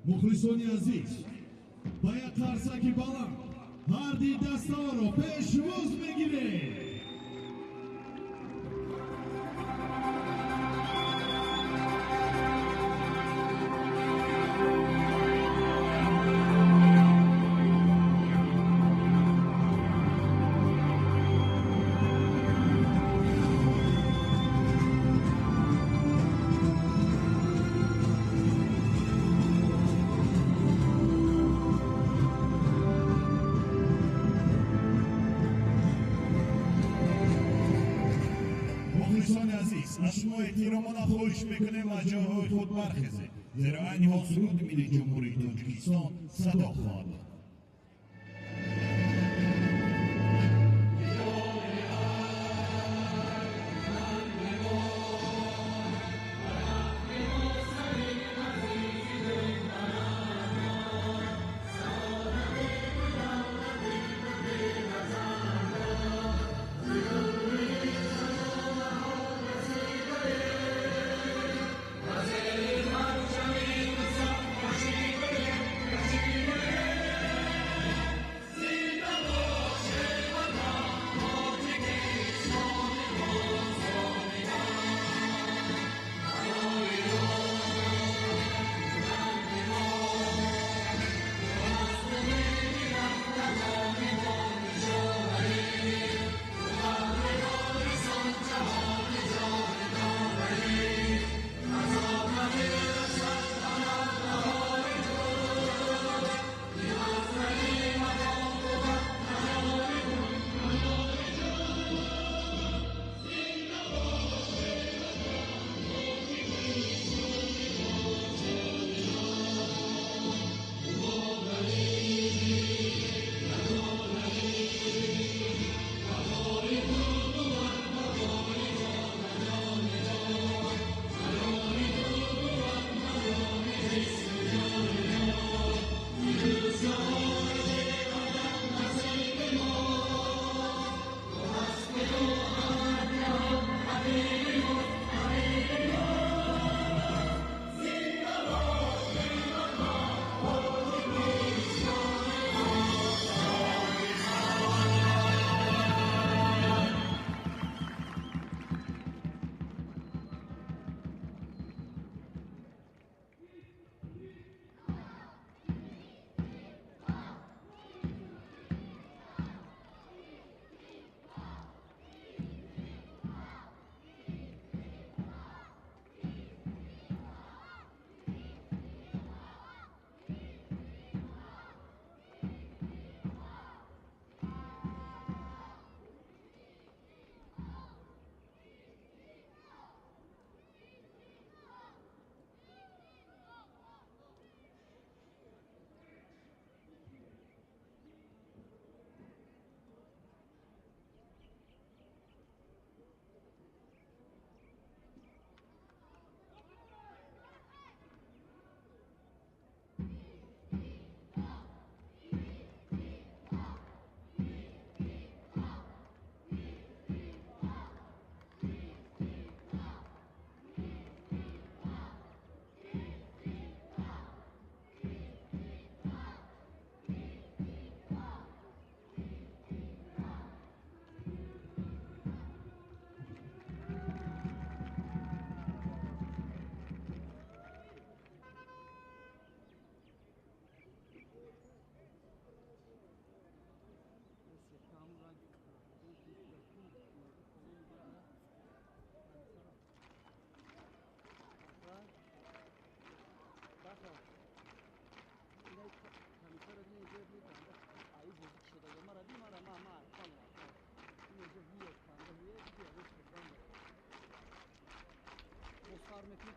Мухлисони азиз, ба як қарсаки баланд ҳарди дастаҳоро пешвоз мегирем. Шумо эҳтиромона хоҳиш мекунем аз ҷойҳои худ бархезед, зеро айни ҳол суруди миллии Ҷумҳурии Тоҷикистон садо хоҳад дод.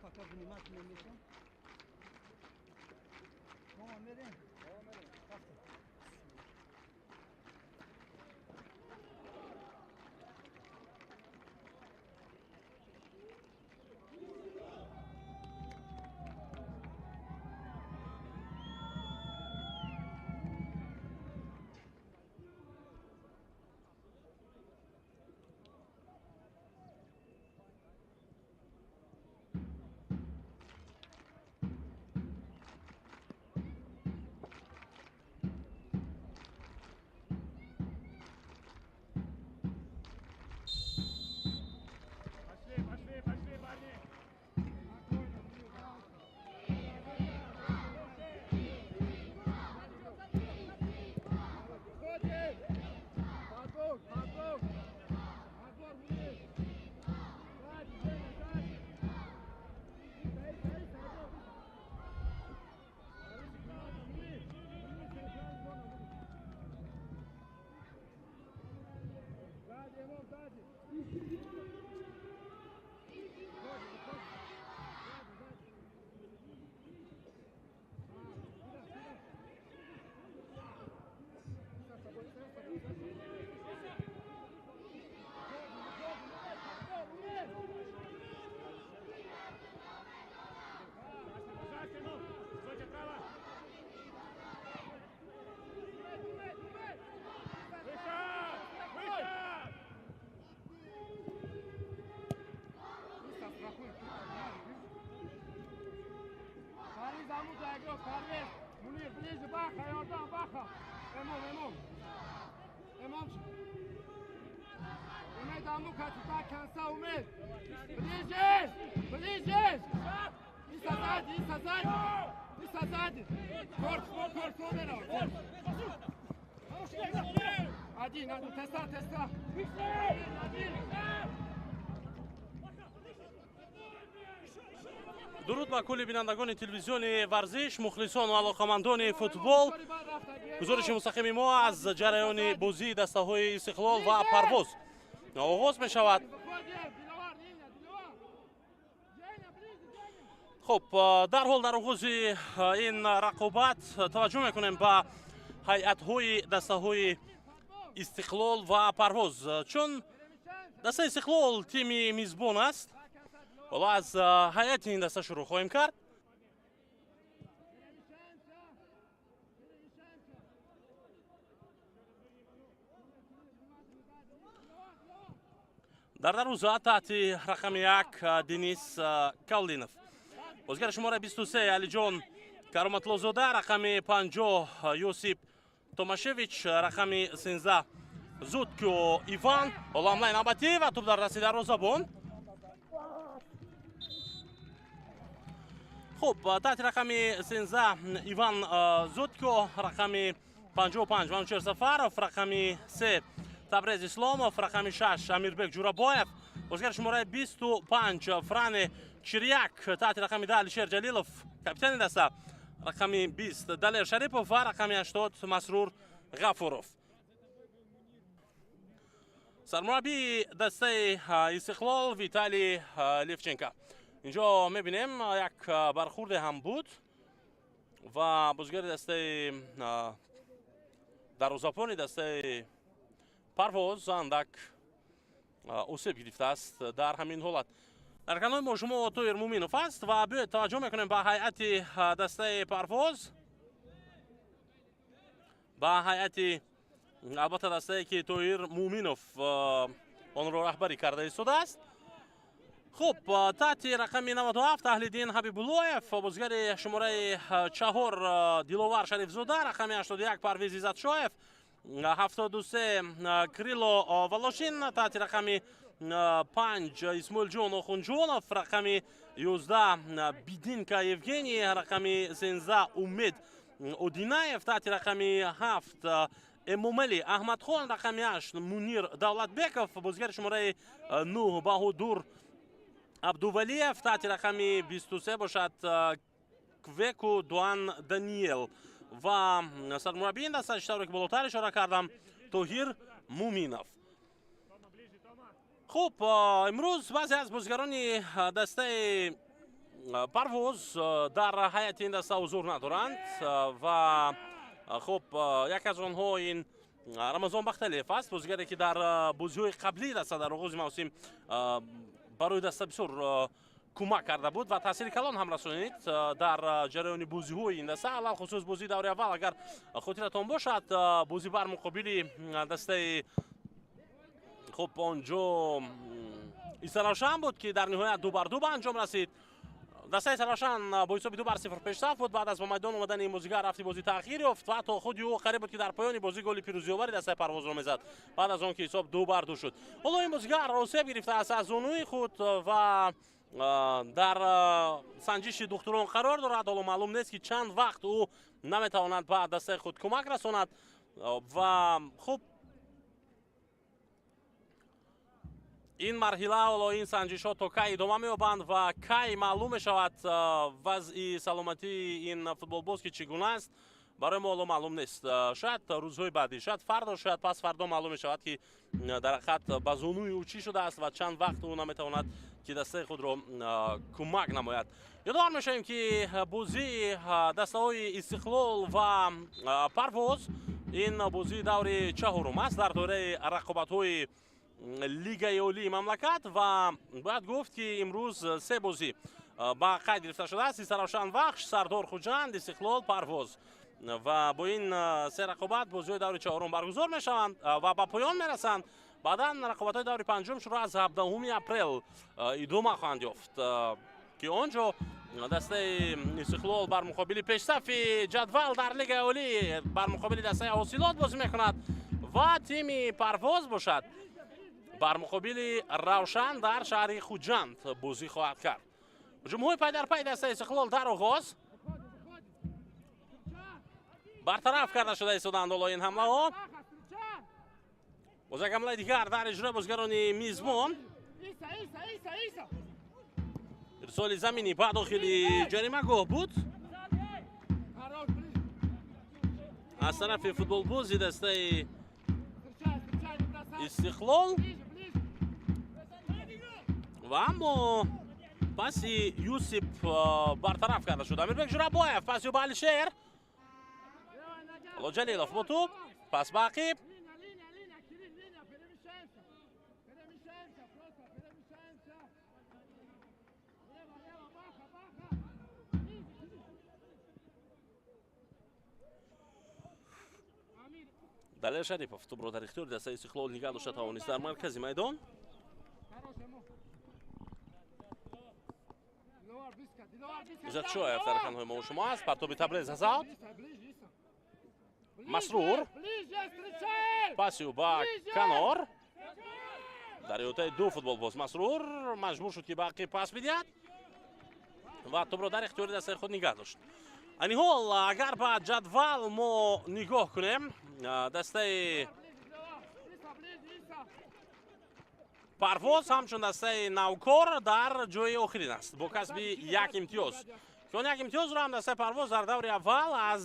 Пока внимательно мешаем. Мама, мерем. Parvez, Munir, ближе, Баха, Иордан, Баха. Эмом, Эмом. Эмом. Умед, Амука, туда, конца, Умед. Ближе, ближе. Иса сзади, Иса сзади. Иса сзади. Корпус, корпус, корпус. Один, один, теста, теста. Один, один. Дуруд ба кулли бинандагони телевизиони варзиш, мухлисон ва алоқамандони футбол. Гузориши мустақими мо аз ҷараёни бозии дастаҳои Истиқлол ва Парвоз оғоз мешавад. Хуб, дарҳол дар оғози ин рақобат таваҷҷӯҳ мекунем ба ҳайатҳои дастаҳои Истиқлол ва Парвоз. Чун дастаи Истиқлол тими мизбон аст, ҳоло аз ҳайати ин даста шурӯъ хоҳем кард. Дар дарвоза таҳти рақами 1 Денис Калдинов, бозигари шумораи 23 Алиҷон Кароматлозода, рақами 50 Юсип Томашевич, рақами 13 Зудко Иван. Ҳоло ҳамлаи навбатӣ ва тӯб дар дасти дарвозабон. Хуб, таҳти рақами 13 Иван Зудко, рақами 55 Манучер Сафаров, рақами 3 Табрез Исломов, рақами 6 Амирбек Ҷурабоев, бозигари шумораи 25 Фране Чиряк, таҳти рақами 10 Алишер Ҷалилов, капитани даста, рақами 20 Далер Шарипов ва рақами 80 Масрур Ғафуров. Сармураббии дастаи Истиқлол Виталий Левченко. Инҷо мебинем як бархурде ҳам буд ва бозигари дастаи дарвозапони дастаи Парвоз андак осеб гирифтааст дар ҳамин ҳолат. Дар канори мо шумо Тоир Муминов аст ва биёед таваҷҷӯҳ мекунем ба ҳайати дастаи Парвоз, ба ҳайати албатта дастае ки Тоир Муминов онро раҳбарӣ карда истодааст. Хуб, таҳти рақами 97 Аҳлиддин Ҳабибуллоев, бозигари шумораи 4 Диловар Шарифзода, рақами 81 Парвиз Иззатшоев, 73 Крило Волошин, таҳти рақами 5 Исмоилҷон Охунҷонов, рақами 11 Бидинка Евгений, рақами 13 Умед Одинаев, таҳти рақами 7 Эмомали Аҳмадхон, рақами 8 Мунир Давлатбеков, бозигари шумораи 9 Баҳодур Абдувалиев, таҳти рақами 23 бошад Квеку Дуан Даниел ва сармураббии ин даста, чӣ тавре ки болотар ишора кардам, Тоҳир Муминов. Хуб, имрӯз баъзе аз бозигарони дастаи Парвоз дар ҳайати ин даста ҳузур надоранд ва хуб, як аз онҳо ин Рамазон Бахталиев аст, бозигаре ки дар бозиҳои қаблии даста дар оғози мавсим барои даста бисёр кӯмак карда буд ва таъсири калон ҳам расонид дар ҷараёни бозиҳои ин даста, алалхусус бозии даври аввал. Агар хотиратон бошад, бозӣ бар муқобили дастаи хуб онҷо Истаравшан буд ки дар ниҳоят 2-2 ба анҷом расид. Дастаи Истаравшан бо ҳисоби 2-0 пешсаф буд. Баъд аз ба майдон омадани ин бозигар рафти бозӣ таъхир ёфт ва то худи ӯ қариб буд ки дар поёни бозӣ голи пирӯзиёвари дастаи Парвозро мезад, баъд аз он ки ҳисоб 2-2 шуд. Ҳоло ин бозигар осеб гирифтааст аз зонуи худ ва дар санҷиши духтурон қарор дорад. Ҳоло маълум нест ки чанд вақт ӯ наметавонад ба дастаи худ кӯмак расонад ва хуб, ин марҳила ҳоло ин санҷишҳо то кай идома меёбанд ва кай маълум мешавад вазъи саломатии ин футболбоз ки чӣ гуна аст, барои мо ҳоло маълум нест. Шояд рӯзҳои баъдӣ, шояд фардо, шояд пас фардо маълум мешавад ки дар ҳақиқат ба зонуи ӯ чӣ шудааст ва чанд вақт ӯ наметавонад ки дастаи худро кӯмак намояд. Ёдовар мешавем ки бозии дастаҳои Истиқлол ва Парвоз ин бозии даври чаҳорум аст дар доираи рақобатҳои лигаи олии мамлакат ва бояд гуфт ки имрӯз се бозӣ ба қайд гирифта шудааст: Истаравшан Вахш, Сардор Хуҷанд, Истиқлол, Парвоз. Ва бо ин се рақобат бозиҳои даври чаҳорум баргузор мешаванд ва ба поён мерасанд. Баъдан рақобатҳои даври панҷум шурӯъ аз 17 апрел идома хоҳанд ёфт, ки он ҷо Дастаи Истиқлол бар муқобили пешсафи ҷадвал дар Лигаи Олӣ, бар муқобили дастаи Ҳосилот бозӣ мекунад ва тими Парвоз бошад бар муқобили Равшан дар шаҳри Хуҷанд бозӣ хоҳад кард. Ҳуҷумҳои пайдарпай дастаи Истиқлол дар оғоз бартараф карда шуда истоданд. Ҳоло ин ҳамлаҳо боз як ҳамлаи дигар дар иҷрои бозигарони мизбон. Ирсоли заминӣ ба дохили ҷаримагоҳ буд аз тарафи футболбози дастаи Истиқлол ва аммо паси Юсип бартараф карда шуд. Амирбек Журабоев паси ба Алишер. Ҳоло Ҷалилов бо тӯб, пас ба ақиб. Далер Шарипов тӯбро дар ихтиёри дастаи Истиқлол нигаҳ дошта тавонист дар маркази майдон. Иззатшоев дар рақамҳои мо шумо аст. Партоби Табрез аз аут. Масрур паси ӯ ба канор. Дар иҳотаи ду футболбоз Масрур маҷбур шуд, ки ба ақиб пас бидиҳад ва тӯбро дар ихтиёри дастаи худ нигаҳ дошт. Айни ҳол агар ба ҷадвал мо нигоҳ кунем, дастаи Парвоз ҳамчун дастаи навкор дар ҷои охирин аст бо касби як имтиёз. Ки он як имтиёзро ҳам дастаи Парвоз дар даври аввал аз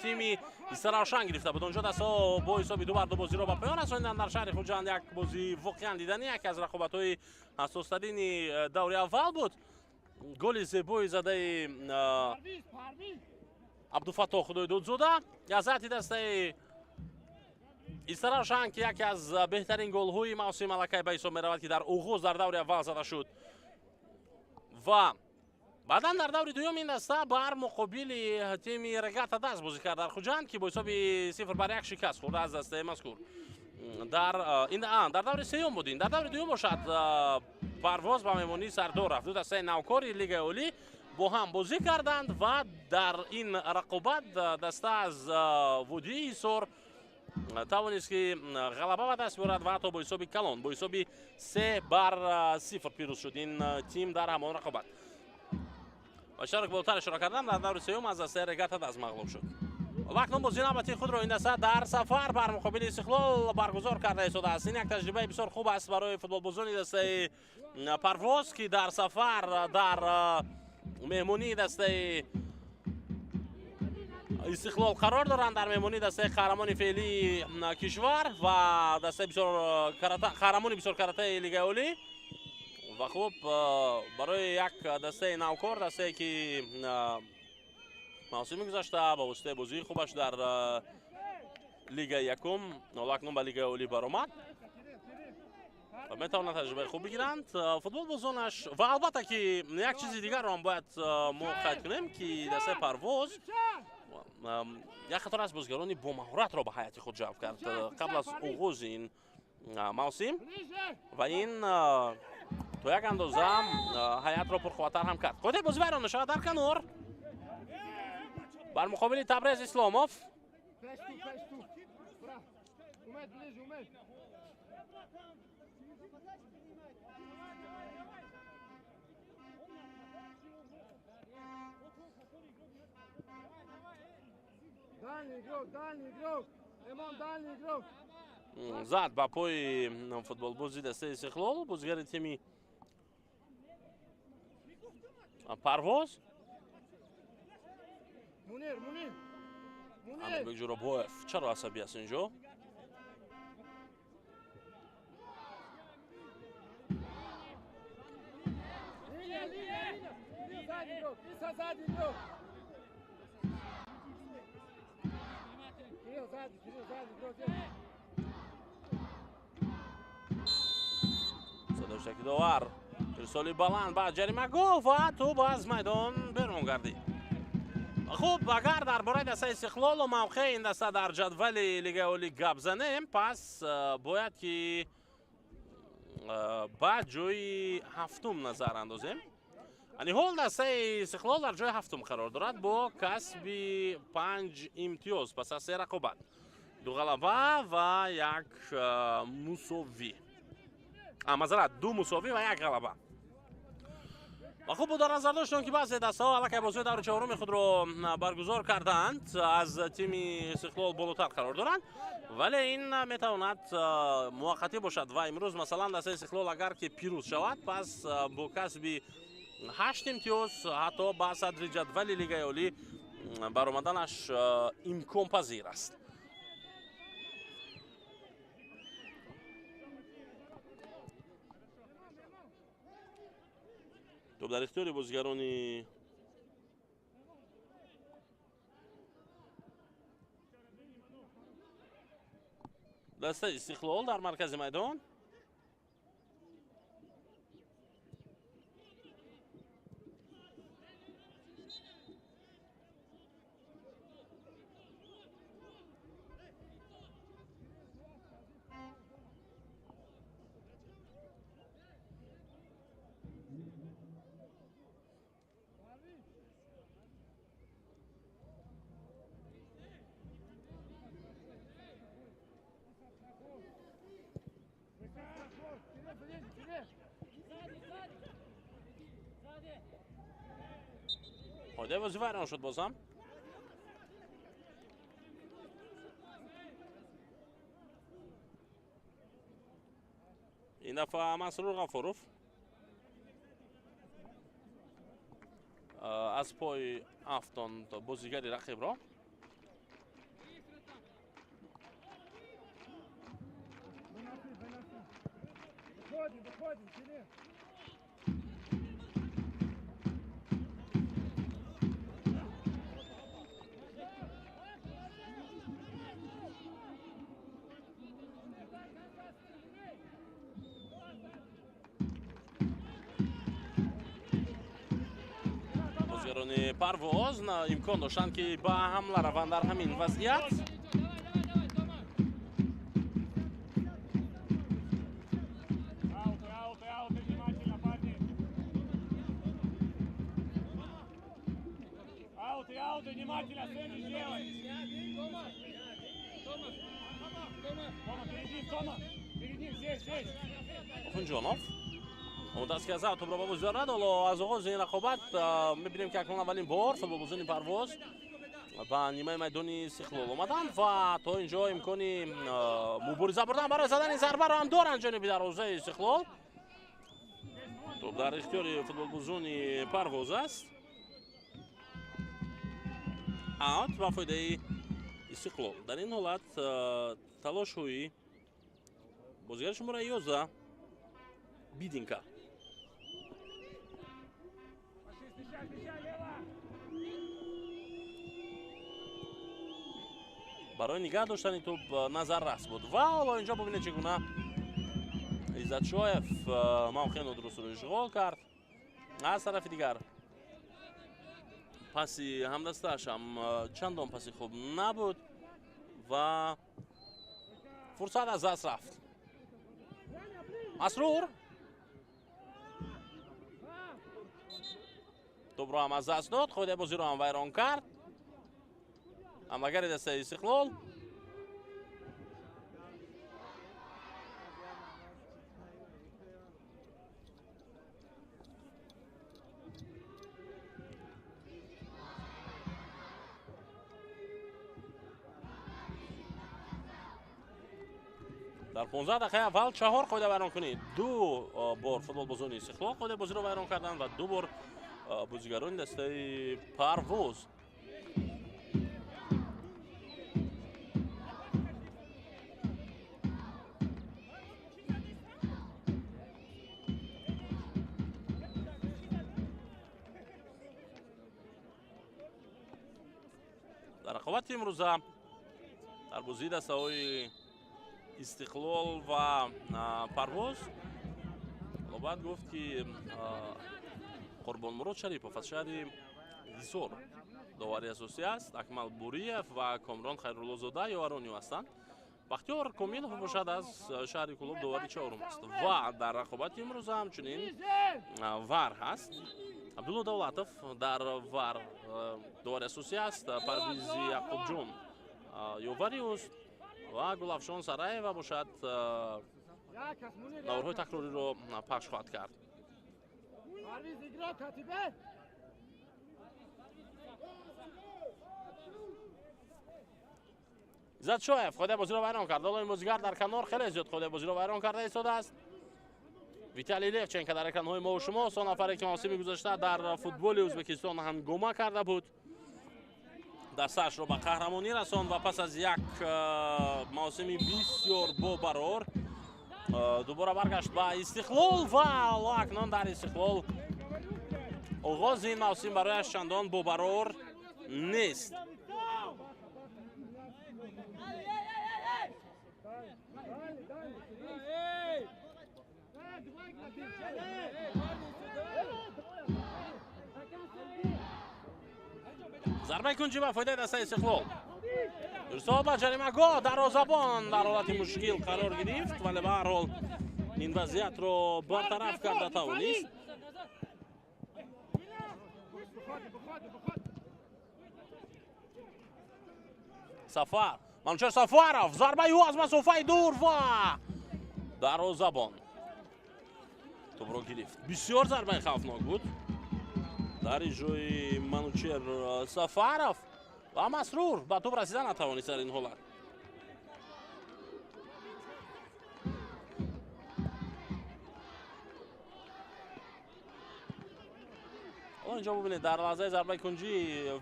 тими Истаравшан гирифта буд. Онҷо дастаҳо бо ҳисоби 2-2 бозиро ба поён расониданд дар шаҳри Хуҷанд. Як бозии воқеан диданӣ, яке аз рақобатҳои ҳассостарини даври аввал буд. Голи зебои задаи Абдуфаттоҳ Худойдодзода аз ҳайати дастаи Истаравшан, ки яке аз беҳтарин голҳои мавсими аллакай ба ҳисоб меравад, ки дар оғоз дар даври аввал зада шуд ва баъдан дар даври дуюм ин даста бар муқобили тими Регата даст бозӣ кард дар Хуҷанд, ки бо ҳисоби 0-1 шикаст хӯрда аз дастаи мазкур. Дар даври сеюм буд ин. Дар даври дуюм бошад Парвоз ба меҳмонии Сардор рафт. Ду дастаи навкори Лигаи Олӣ бо ҳам бозӣ карданд ва дар ин рақобат даста аз водии Ҳисор тавонист, ки ғалаба ба даст биёрад ва ҳатто бо ҳисоби калон, бо ҳисоби 3-0 пирӯз шуд ин тим дар ҳамон рақобат. Ва чаро ки болотар ишора кардам, дар даври сеюм аз дастаи Регата даст мағлуб шуд. Ва акнун бозии навбатии худро ин даста дар сафар бар муқобили Истиқлол баргузор карда истодааст. Ин як таҷрибаи бисёр хуб аст барои футболбозони дастаи Парвоз, ки дар сафар дар меҳмонии дастаи Истиқлол қарор доранд, дар меҳмонии дастаи қаҳрамони феълии кишвар ва дастаи қаҳрамони бисёр каратаи Лигаи Олӣ. Ва хуб, барои як дастаи навкор, дастае ки мавсими гузашта ба воситаи бозии хубаш дар Лигаи якум ҳоло акнун ба Лигаи Олӣ баромад ва метавонанд таҷрибаи хуб бигиранд футболбозонаш. Ва албатта ки як чизи дигарро ҳам бояд мо қайд кунем, ки дастаи Парвоз як қатор аз бозигарони бомаҳоратро ба ҳайати худ ҷалб кард қабл аз оғози ин мавсим ва ин то як андоза ҳайатро пурқувваттар ҳам кард. Қоидаи бозӣ вайрон мешавад дар канор бар муқобили Табрез Исломов. Зад ба пои футболбози дастаи Истиқлол, бозигари тими Парвоз. Амирбек Ҷӯробоев чаро асабӣ аст инҷо? Садоштаки довар ирсоли баланд ба ҷаримагоҳ ва тӯб аз майдон берун гардид. Хуб, агар дар бораи дастаи Истиқлолу мавқеи ин даста дар ҷадвали Лигаи Олӣ гап занем, пас бояд ки ба ҷои ҳафтум назар андозем. Ҳол дастаи Истиқлол дар ҷои ҳафтум қарор дорад бо касби 5 имтиёз пас аз 3 рақобат, 2 ғалаба ва 1 мусовӣ. Мазарат, 2 мусовӣ ва 1 ғалаба. Ва хуб бо дар назар доштем, ки баъзе дастаҳо аллакай бозиҳои даври чаҳоруми худро баргузор карданд, аз тими Истиқлол болотар қарор доранд, вале ин метавонад муваққатӣ бошад ва имрӯз масалан дастаи Истиқлол агар ки пирӯз шавад, пас бо касби 8 имтиёз ҳатто ба садри ҷадвали Лигаи Олӣ баромаданаш имконпазир аст. Топ дар ихтиёри бозигарони дастаи Истиқлол дар маркази майдон. Қоидаи бозӣ вайрон шуд бозам. Ин дафъа Масрур Ғафуров аз пой афтонд бозигари рақибро. Бозигарони Парвоз имкон доштанд, ки ба ҳамла раванд дар ҳамин вазъият. Охунҷонов омода аст, ки аз ав тӯбро ба бозӣ дорад. Ҳоло аз оғози ин рақобат мебинем, ки акнун аввалин бор футболбозони Парвоз ба нимаи майдони Истиқлол омаданд ва то ин ҷо имкони мубориза бурдан барои задани зарбаро ҳам доранд ҷониби дарвозаи Истиқлол. Тӯб дар ихтиёри футболбозони Парвоз аст. Аут ба фоидаи Истиқлол. Дар ин ҳолат талошҳои бозигари шумораи 11 Бидинка. Барои нигаҳ доштани тӯб назаррас буд ва ҳоло инҷо бубинед, чӣ гуна Иззатшоев мавқеи нодурустро ишғол кард. Аз тарафи дигар паси ҳамдастааш ҳам чандон паси хуб набуд ва фурсат аз даст рафт. Масрур тӯбро ҳам аз даст дод, қоидаи бозиро ҳам вайрон кард. Ҳамлагари дастаи Истиқлол. Дар 15 дақиқаи аввал 4 қоида вайрон кунед. 2 бор футболбозони Истиқлол қоидаи бозиро вайрон карданд ва 2 бор бозигарони дастаи Парвоз. Дар рақобати имрӯза дар бозии дастаҳои Истиқлол ва Парвоз бояд гуфт, ки Қурбонмурод Шарипов аз шаҳри Ҳисор довари асосӣ аст. Акмал Буриев ва Комрон Хайруллозода ёварони ӯ ҳастанд. Бахтиёр Комилов бошад аз шаҳри Кӯлоб довари чорум аст ва дар рақобати имрӯза ҳамчунин вар ҳаст. Абдулло Давлатов дар ВАР довари асосӣ аст, Парвизи Яқубҷон ёвари ӯст ва Гулафшон Сараева бошад наворҳои такрориро пахш хоҳад кард. Иззатшоев ходаи бозиро вайрон кард. Ҳоло ин бозигар дар канор хеле зиёд ходаи бозиро вайрон карда истодааст. Виталий Левченко дар экранҳои мо шумо, со нафаре ки мавсими гузашта дар футболи Ӯзбекистон ҳангома карда буд, дастаашро ба қаҳрамонӣ расонд ва пас аз як мавсими бисёр бобарор дубора баргашт ба Истиқлол ва ҳоло акнун дар Истиқлол оғози ин мавсим барояш чандон бобарор нест. Зарбаи кунҷӣ ба фоидаи дастаи Истиқлол. Ирсол ба ҷаримагоҳ, дарвозабон дар ҳолати мушкил қарор гирифт, вале ба ҳар ҳол ин вазъиятро бартараф карда тавонист. Сафар, Манучер Сафаров, зарбаи ӯ аз масофаи дур ва дарвозабон тӯбро гирифт. Бисёр зарбаи хавфнок буд дар иҷрои Манучер Сафаров ва Масрур ба тӯб расида натавонист дар ин ҳолат. Ҳоло инҷо бубинед, дар лаҳзаи зарбаи кунҷӣ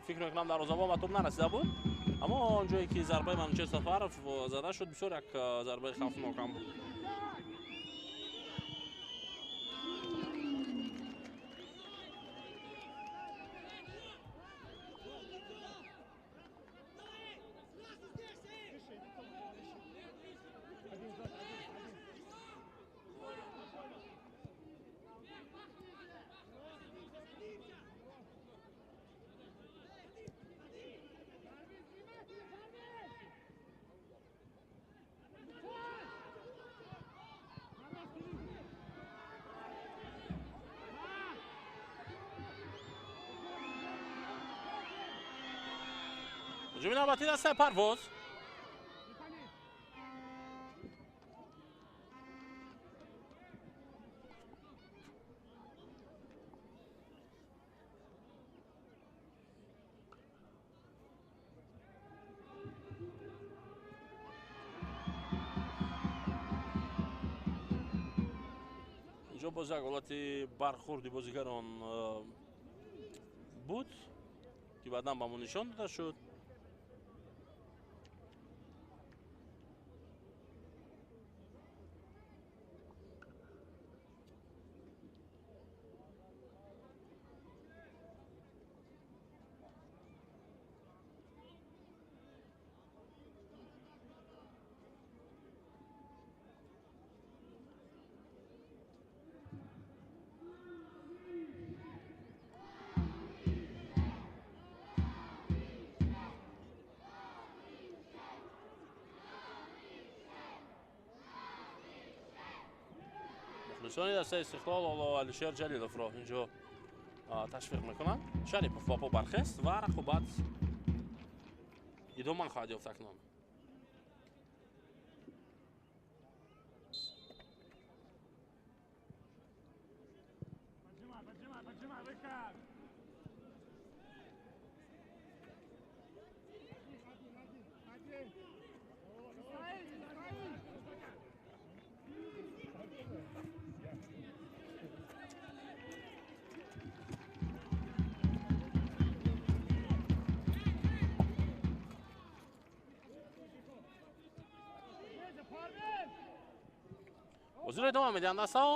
фикр мекунам дарвозабон ба тӯб нарасида буд, аммо он ҷое ки зарбаи Манучер Сафаров зада шуд, бисёр як зарбаи хавфнок ҳам буд. ҳуҷуми навбатӣ дастаи Парвоз. Инҷо боз як ҳолати бархӯрди бозигарон буд ки баъдан ба мо нишон дода шуд. Мухлисони дастаи Истиқлол ҳоло Алишер Ҷалиловро инҷо ташвиқ мекунанд. Шарипов ба по бархест ва рақобат идома хоҳад ёфт акнун. Бозиро идома медиҳанд дастаҳо.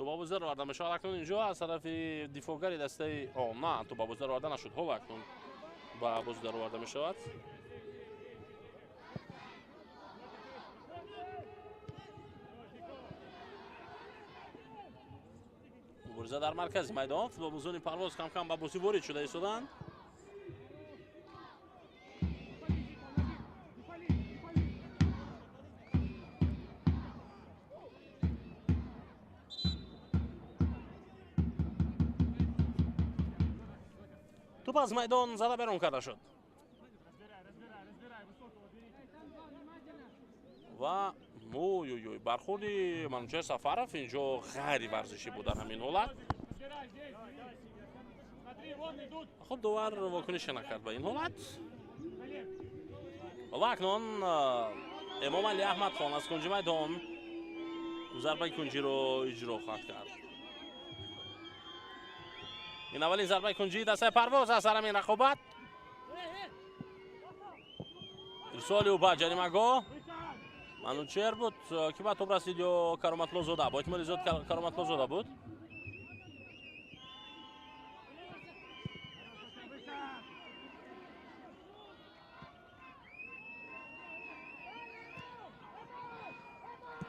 Тӯб ба бозӣ дароварда мешавад акнун инҷо аз тарафи дифоъгари дастаи на, тӯб ба бозӣ дароварда нашуд. Ҳоло акнун ба бозӣ дароварда мешавад. Мубориза дар маркази майдон. Футболбозони Парвоз кам-кам ба бозӣ ворид шуда истоданд. Тӯп аз майдон зада берун карда шуд. Ва ой-ой-ой, бархӯрди Манучеҳр Сафаров инҷо ғайриварзишӣ буд дар ҳамин ҳолат. Хуб, довар вокунише накард ба ин ҳолат. Ва акнун Эмомалӣ Аҳмадхон аз кунҷи майдон зарбаи кунҷиро иҷро хоҳад кард. Ин аввалин зарбаи кунҷии дастаи Парвоз аст дар ҳамин рақобат. Ирсоли ӯ ба ҷаримагоҳ. Манучеҳр буд ки ба тӯб расид ё Кароматлозода? Бо эҳтимоли зиёд Кароматлозода буд.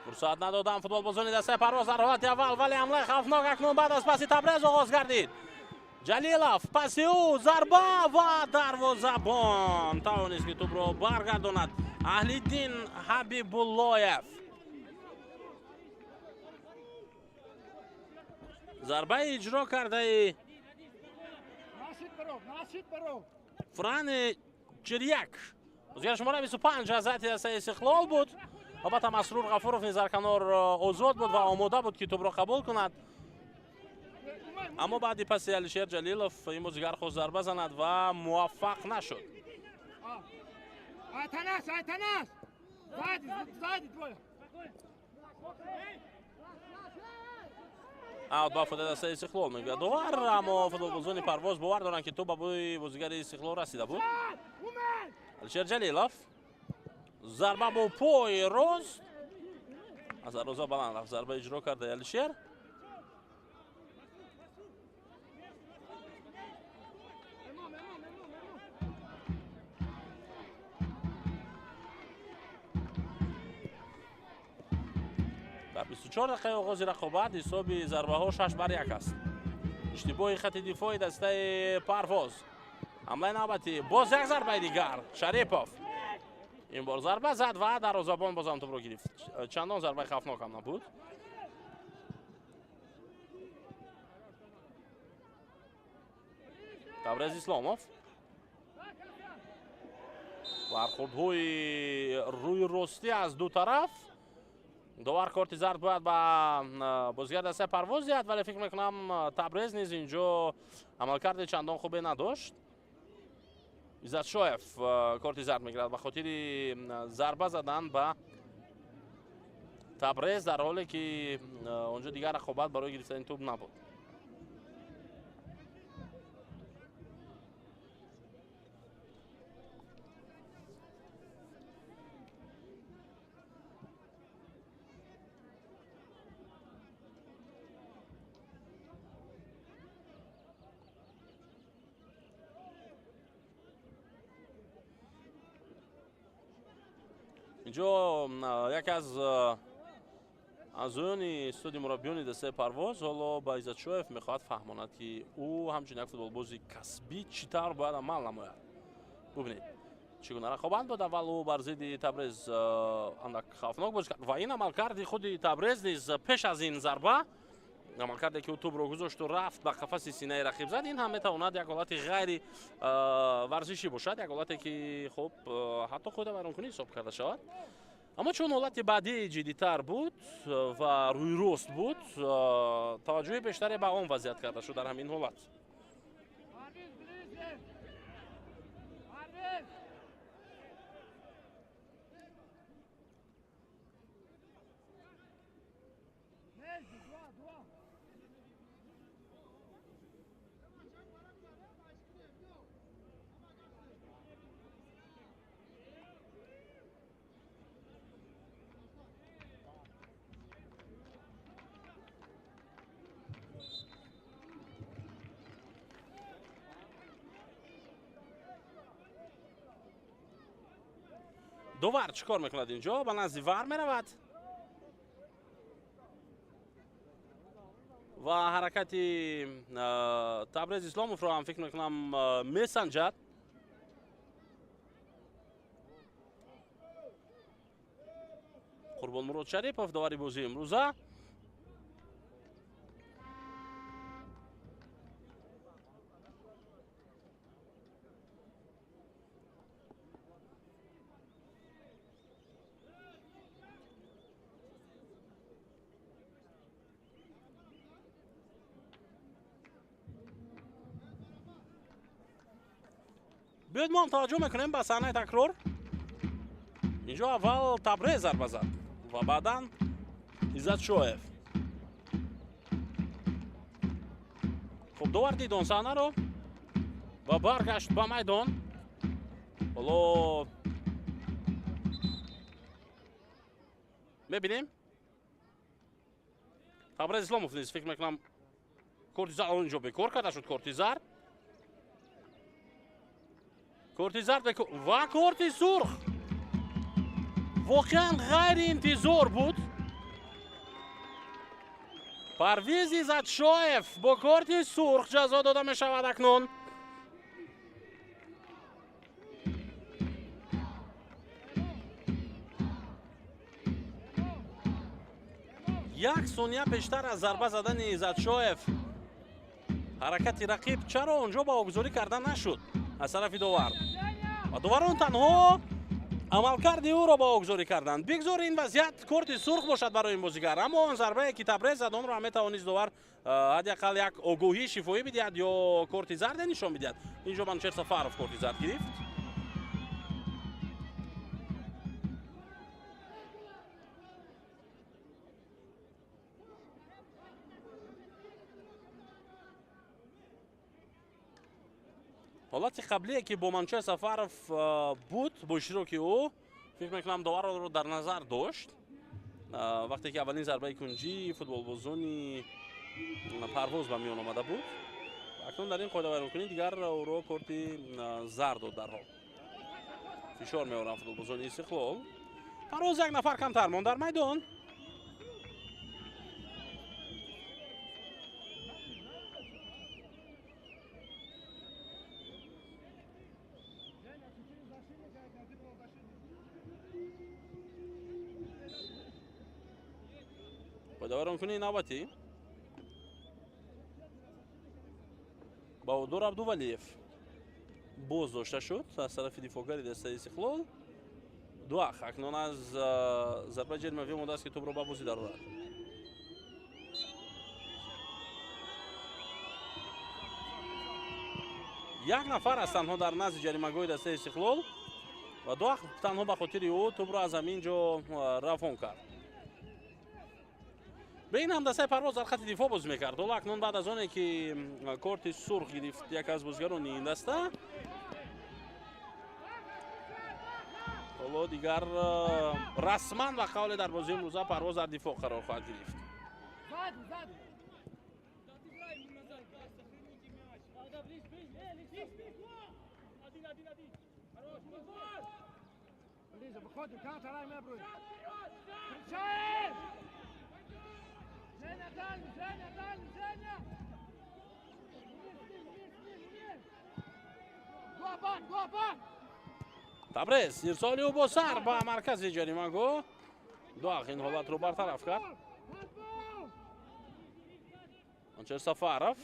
Фурсат надодам футболбозони дастаи Парвоз дар ҳолати аввал, вале ҳамлаи хавфнок акнун баъд аз паси Табрез оғоз гардид. Ҷалилов паси ӯ зарба ва дарвозабон тавонист ки тӯбро баргардонад. Аҳлиддин Ҳабибуллоев. Зарбаи иҷро кардаи Франи Чиряк. Бозигари шумораи 25 аз ҳайати дастаи Истиқлол буд. Албатта Масрур Ғафуров низ дар канор озод буд ва омода буд ки тӯбро қабул кунад. Аммо баъди паси Алишер Ҷалилов ин бозигар хост зарба занад ва муваффақ нашуд. Айтанас, Айтанас! Сзади, сзади двое! Аут ба фоидаи дастаи Истиқлол мегӯяд довар, аммо футболбозони Парвоз бовар доранд ки тӯб ба бӯи бозигари Истиқлол расида буд. Алишер Ҷалилов зарба бо пои рост аз дарвоза баланд рафт. Зарба иҷро кардаи Алишер. Дар 24 дақиқаи оғози рақобат ҳисоби зарбаҳо 6-1 аст. Иштибоҳи хати дифои дастаи Парвоз. Ҳамлаи навбатӣ, боз як зарбаи дигар. Шарипов ин бор зарба зад ва дарвозабон бозам тӯбро гирифт. Чандон зарбаи хавфнок ҳам набуд. Табрез Исломов. Бархӯрдҳои рӯи ростӣ аз ду тараф. Довар корти зард бояд ба бозигари дастаи Парвоз диҳад, вале фикр мекунам Табрез низ инҷо амалкарди чандон хубе надошт. Иззатшоев корти зард мегирад ба хотири зарба задан ба Табрез, дар ҳоле ки онҷо дигар рақобат барои гирифтани тӯб набуд. Инҷо яке аз аъзоёни студи мураббиёни дастаи Парвоз ҳоло ба Иззатшоев мехоҳад фаҳмонад, ки ӯ ҳамчун як футболбози касбӣ чӣ тавр бояд амал намояд. Бубинед, чӣ гуна рақобат буд. Аввал ӯ бар зидди Табрез андак хавфнок бозӣ кард ва ин амалкарди худи Табрез низ пеш аз ин зарба, амалкарде ки ӯ тӯбро гузошту рафт ба қафаси синаи рақиб зад, ин ҳам метавонад як ҳолати ғайри варзишӣ бошад, як ҳолате ки хуб ҳатто қоидавайронкунӣ ҳисоб карда шавад. Аммо чун ҳолати баъдӣ ҷиддитар буд ва рӯйрост буд, таваҷҷӯҳи бештаре ба он вазъият карда шуд дар ҳамин ҳолат. Довар чӣ кор мекунад инҷо? Ба назди вар меравад ва ҳаракати Табрез Исломовро ҳам фикр мекунам месанҷад. Қурбонмурод Шарипов довари бозии имрӯза. Биёед мо ҳам таваҷҷӯҳ мекунем ба саҳнаи такрор. Инҷо аввал Табрез зарба зад ва баъдан Иззатшоев. Хуб, довар дид он саҳнаро ва баргашт ба майдон. Ҳоло мебинем, Табрез Исломов низ фикр мекунам корти зард инҷо бекор карда шуд. Корти зард, корти зард ва корти сурх воқеан ғайриинтизор буд. Парвиз Иззатшоев бо корти сурх ҷазо дода мешавад акнун. Як сония пештар аз зарба задани Иззатшоев ҳаракати рақиб чаро онҷо ба огузорӣ карда нашуд аз тарафи довар? Ва доварон танҳо амалкарди ӯро ба огузорӣ карданд. Бигзор ин вазъият корти сурх бошад барои ин бозигар, аммо он зарбае ки Табрез зад онро ҳам метавонист довар ҳадди ақал як огоҳии шифоӣ бидиҳад ё корти зарде нишон бидиҳад. Инҷо Манучер Сафаров корти зард гирифт. Ҳолати қаблие ки бо Манучер Сафаров буд, бо иштироки ӯ, фикр мекунам доварро дар назар дошт. Вақте ки аввалин зарбаи кунҷии футболбозони Парвоз ба миён омада буд. Акнун дар ин қоидавайронкунӣ дигар ӯро корти зард дод. Дарҳол фишор меоранд футболбозони Истиқлол. Парвоз як нафар камтар монд дар майдон. Қоидавайронкунии навбатӣ Баҳодур Абдувалиев боз дошта шуд аз тарафи дифоъгари дастаи Истиқлол. Дуах акнун аз зарбаи ҷаримавӣ омодааст ки тӯбро ба бозӣ дарорад. Як нафар аст танҳо дар назди ҷаримагоҳи дастаи Истиқлол ва Дуах танҳо ба хотири ӯ тӯбро аз ҳамин ҷо равон кард. Ба ин ҳам дастаи Парвоз дар хати дифоъ бозӣ мекард. Ҳоло акнун баъд аз оне ки корти сурх гирифт як аз бозигарони ин даста, ҳоло дигар расман ва қавле дар бозии имрӯза Парвоз дар дифоъ қарор хоҳад гирифт. Табрез ирсоли ӯ бо сар ба маркази ҷаримагоҳ. Дуах ин ҳолатро бартараф кард. Манучер Сафаров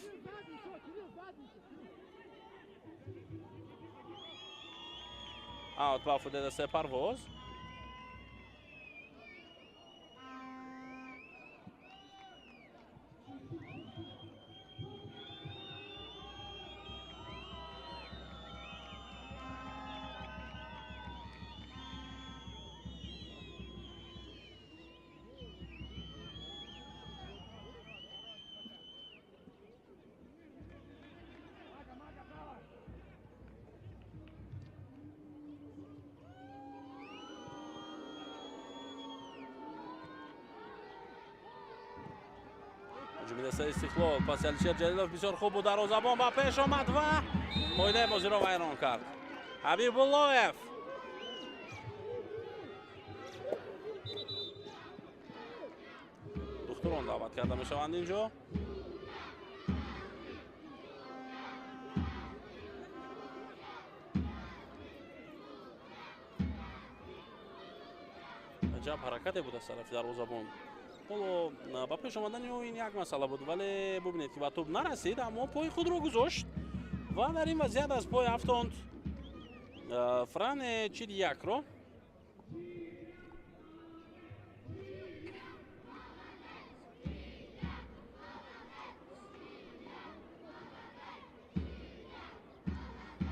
аут ба фуде дастаи Парвоз. ҳуҷуми дастаи Истиқлол паси Алишер Ҷалилов бисёр хуб буд. Дарвозабон ба пеш омад ва қоидаи бозиро вайрон кард. Ҳабибуллоев Доварон даъват карда мешаванд инҷо. Аҷаб ҳаракате буд аз тарафи дарвозабон. Ҳоло ба пеш омадани ӯ ин як масъала буд, вале бубинед, ки ба тӯб нарасид, аммо пои худро гузошт ва дар ин вазъият аз пой афтонд Фране Чирьякро.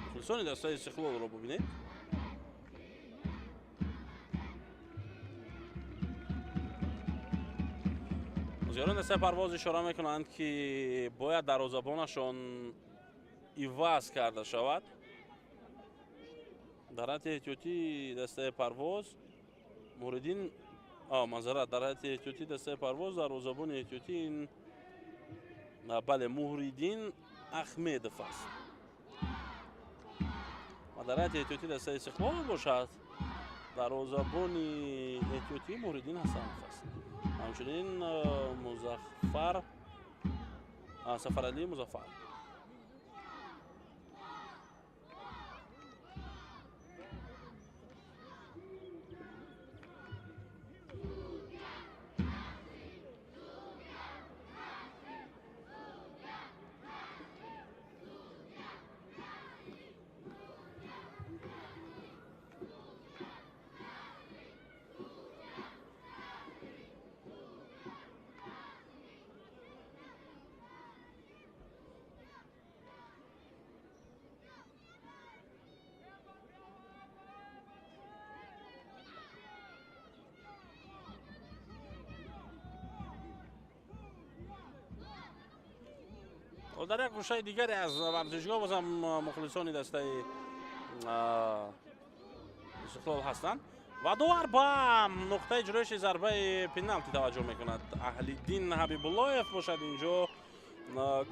Мухлисони дастаи Истиқлолро бубинед. Бозигарони дастаи Парвоз ишора мекунанд, ки бояд дарвозабонашон иваз карда шавад. Дар ҳайати эҳтиётии дастаи Парвоз Муриддин, мазарат, дар ҳайати эҳтиётии дастаи Парвоз дарвозабони эҳтиётӣ ин, бале, Муҳриддин Ахмедов аст. Ва дар ҳайати эҳтиётии дастаи Истиқлол бошад дарвозабони эҳтиётӣ Муҳриддин Ҳасанов аст. Ҳамчунин Музаффар Сафаралӣ Музаффар. Дар як гӯшаи дигаре аз варзишгоҳ бозам мухлисони дастаи Истиқлол ҳастанд ва довар ба нуқтаи иҷроиши зарбаи пеналти таваҷҷӯҳ мекунад. Аҳлиддин Ҳабибуллоев бошад инҷо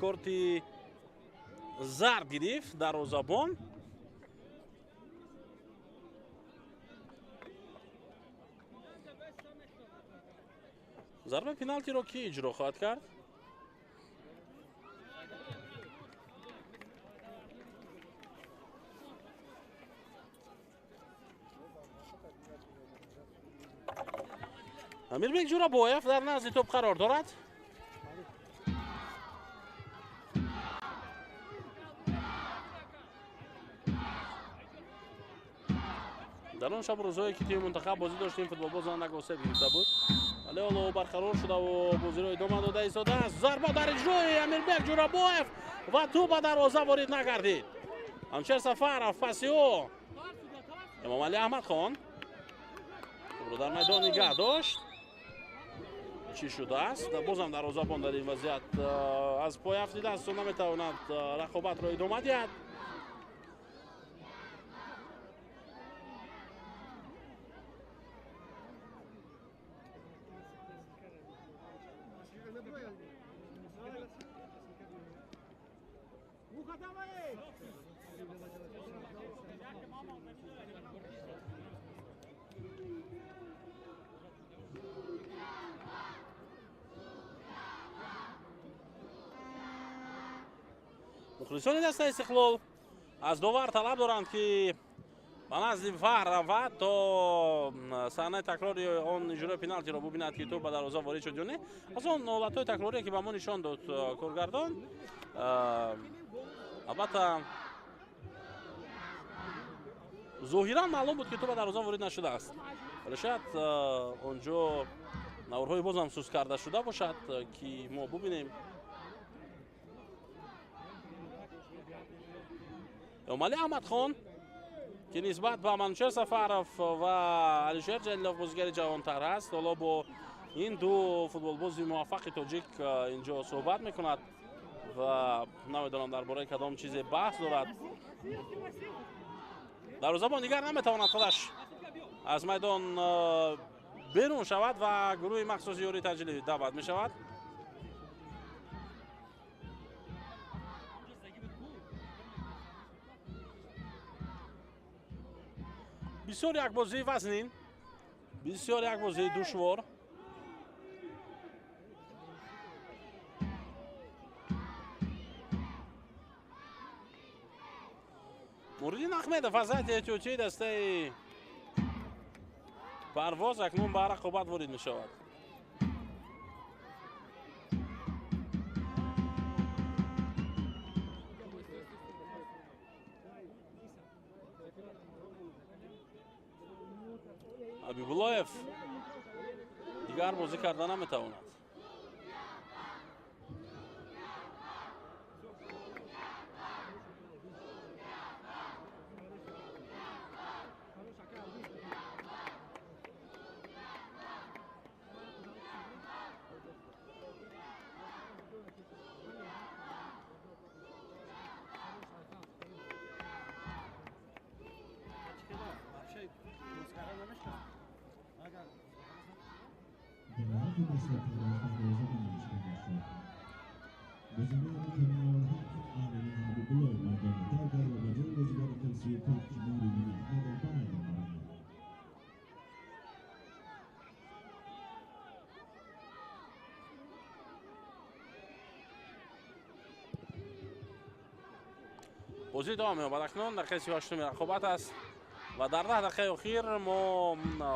корти зард гирифт дарвозабон. Зарбаи пеналтиро кӣ иҷро хоҳад кард? Амирбек Ҷурабоев дар назди тӯб қарор дорад. Дар он шаб рӯзҳое ки тими мунтахаб бозӣ дошт, ин футболбоз андак осеб гирифта буд, вале ҳоло барқарор шудаву бозиро идома дода истодааст. Зарба дар иҷрои Амирбек Ҷурабоев ва тӯб ба дарвоза ворид нагардид. Амшер Сафаров паси ӯ, Эмомалӣ Аҳмадхон тӯбро дар майдон нигаҳ дошт. Чӣ шудааст? Бозам дарвозабон дар ин вазъият аз пой афтидааст, наметавонад рақобатро идома диҳад. Мухлисони дастаи Истиқлол аз довар талаб доранд, ки ба назди ВАР равад, то саҳнаи такрори он иҷрои пеналтиро бубинад, ки тӯб ба дарвоза ворид шуд ё не. Аз он ҳолатҳои такрорие, ки ба мо нишон дод коргардон, албатта зоҳиран маълум буд, ки тӯб ба дарвоза ворид нашудааст, вале шояд он ҷо наворҳои бозам сус карда шуда бошад, ки мо бубинем. Эмомалӣ Аҳмадхон, ки нисбат ба Манучер Сафаров ва Алишер Ҷалилов бозигари ҷавонтар аст, ҳоло бо ин ду футболбози муваффақи тоҷик инҷо суҳбат мекунад ва намедонам дар бораи кадом чизе баҳс дорад. Дарвозабон дигар наметавонад худаш аз майдон берун шавад ва гурӯҳи махсуси ёрии таъҷилӣ даъват мешавад. Бисёр як бозии вазнин, бисёр як бозии душвор. Муҳриддин Аҳмедов аз ҳайати эҳтиётии дастаи Парвоз акнун ба рақобат ворид мешавад. Ҳабибуллоев дигар бозӣ карда наметавонад. Бозӣ идома меёбад. Акнун дақиқаи 38-уми рақобат аст ва дар 10 дақиқаи охир мо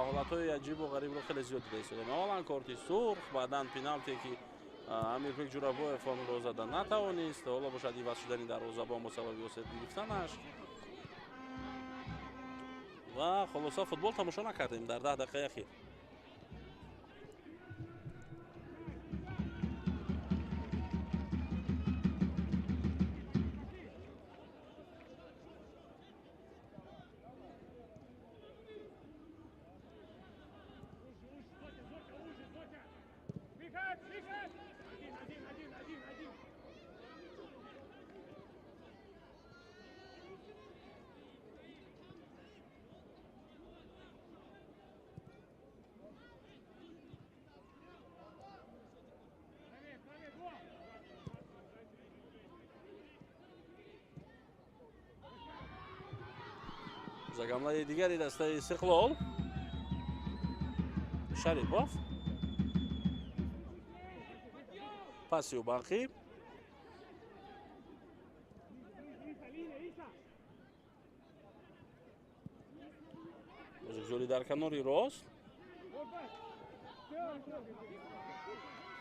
ҳолатҳои аҷибу ғарибро хеле зиёд дида истодем. Аввалан корти сурх, баъдан пеналте ки Амирбек Ҷурабоев онро зада натавонист, ҳоло бошад иваз шудани дарвозабон бо сабаби осеб гирифтанаш ва хулоса футбол тамошо накардем дар 10 дақиқаи ахир. Ҳамлаи дигари дастаи Истиқлол. Шарипов паси Убақӣ. Бозигузорӣ дар канори рост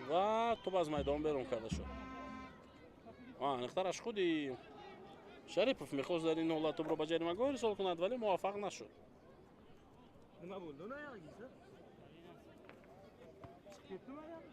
ва тӯб аз майдон берун карда шуд. Аниқтараш худи Шарипов мехост дар ин ҳолат тӯбро ба ҷаримагоҳ ирсол кунад, вале муваффақ нашуд. Nima bo'ldi uni oyog'ingiz? Chiqib ketdimi oyog'i?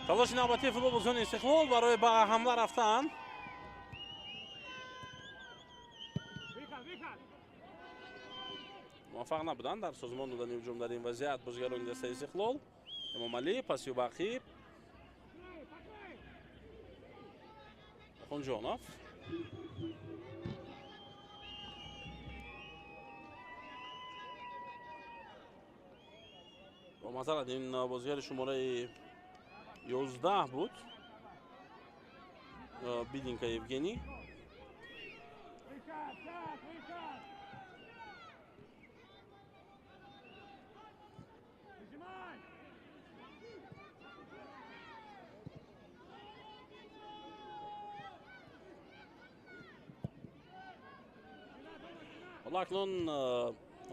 Талоши навбатии футболбозони Истиқлол барои ба ҳамла рафтан. Муваффақ набуданд дар созмон додани ҳуҷум дар ин вазъият бозигарони дастаи Истиқлол. Эмомалӣ паси Убақӣ. Хунҷонов. Бо масалан ин бозигари шумораи 11 буд. Бидинка Евгений. Ҳоло акнун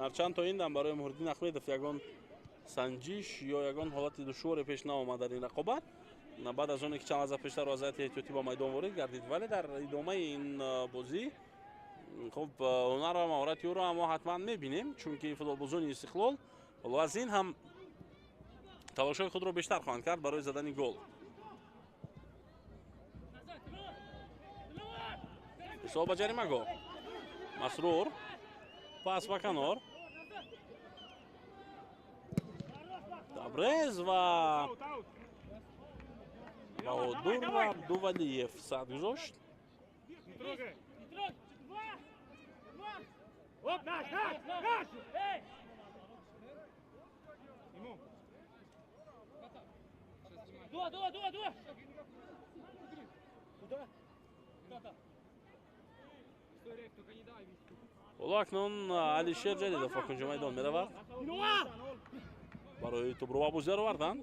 ҳарчанд то ин дам барои Муҳриддин Аҳмедов ягон санҷиш ё ягон ҳолати душворе пеш наомад дар ин рақобат, баъд аз оне ки чанд лаҳза пештар вазъияти эҳтиётӣ ба майдон ворид гардид, вале дар идомаи ин бозӣ хуб ҳунар ва маҳорати ӯро мо ҳатман мебинем, чунки футболбозони Истиқлол ҳоло аз ин ҳам талошҳои худро бештар хоҳанд кард барои задани гол. Исол ба ҷаримагоҳ. Масрур пас ба канор. Табрез ва Баҳодур Абдувалиев сад гузошт. Ҳоло акнун Алишер Ҷалилов ба кунҷи майдон меравад барои тӯбро ба бозӣ даровардан.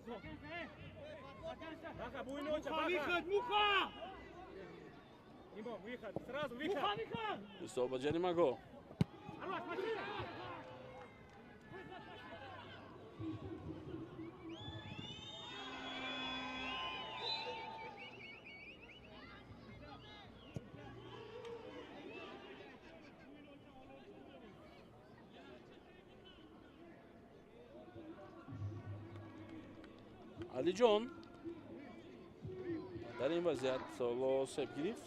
Ирсол ба ҷаримагоҳ. Алиҷон дар ин вазъият ҳоло себ гирифт.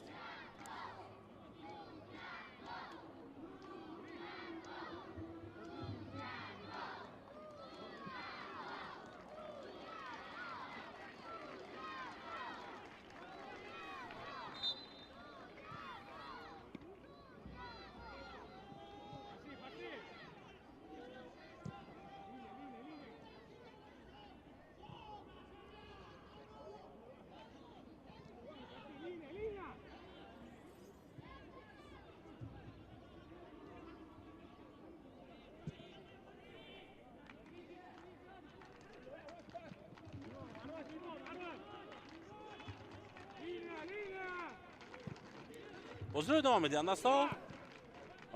Бозиро идома медиҳанд дастаҳо.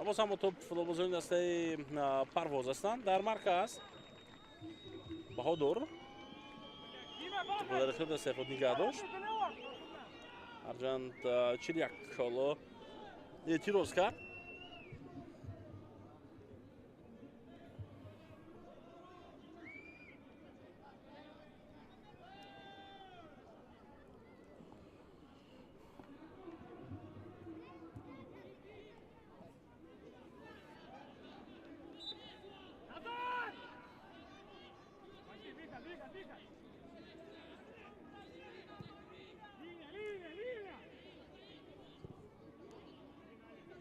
Боз ҳам топ футболбозони дастаи Парвоз ҳастанд. Дар марказ Баҳодур дар ихтиёри дастаи худ нигаҳ дошт. Ҳарчанд 41 ҳоло эътироз кард.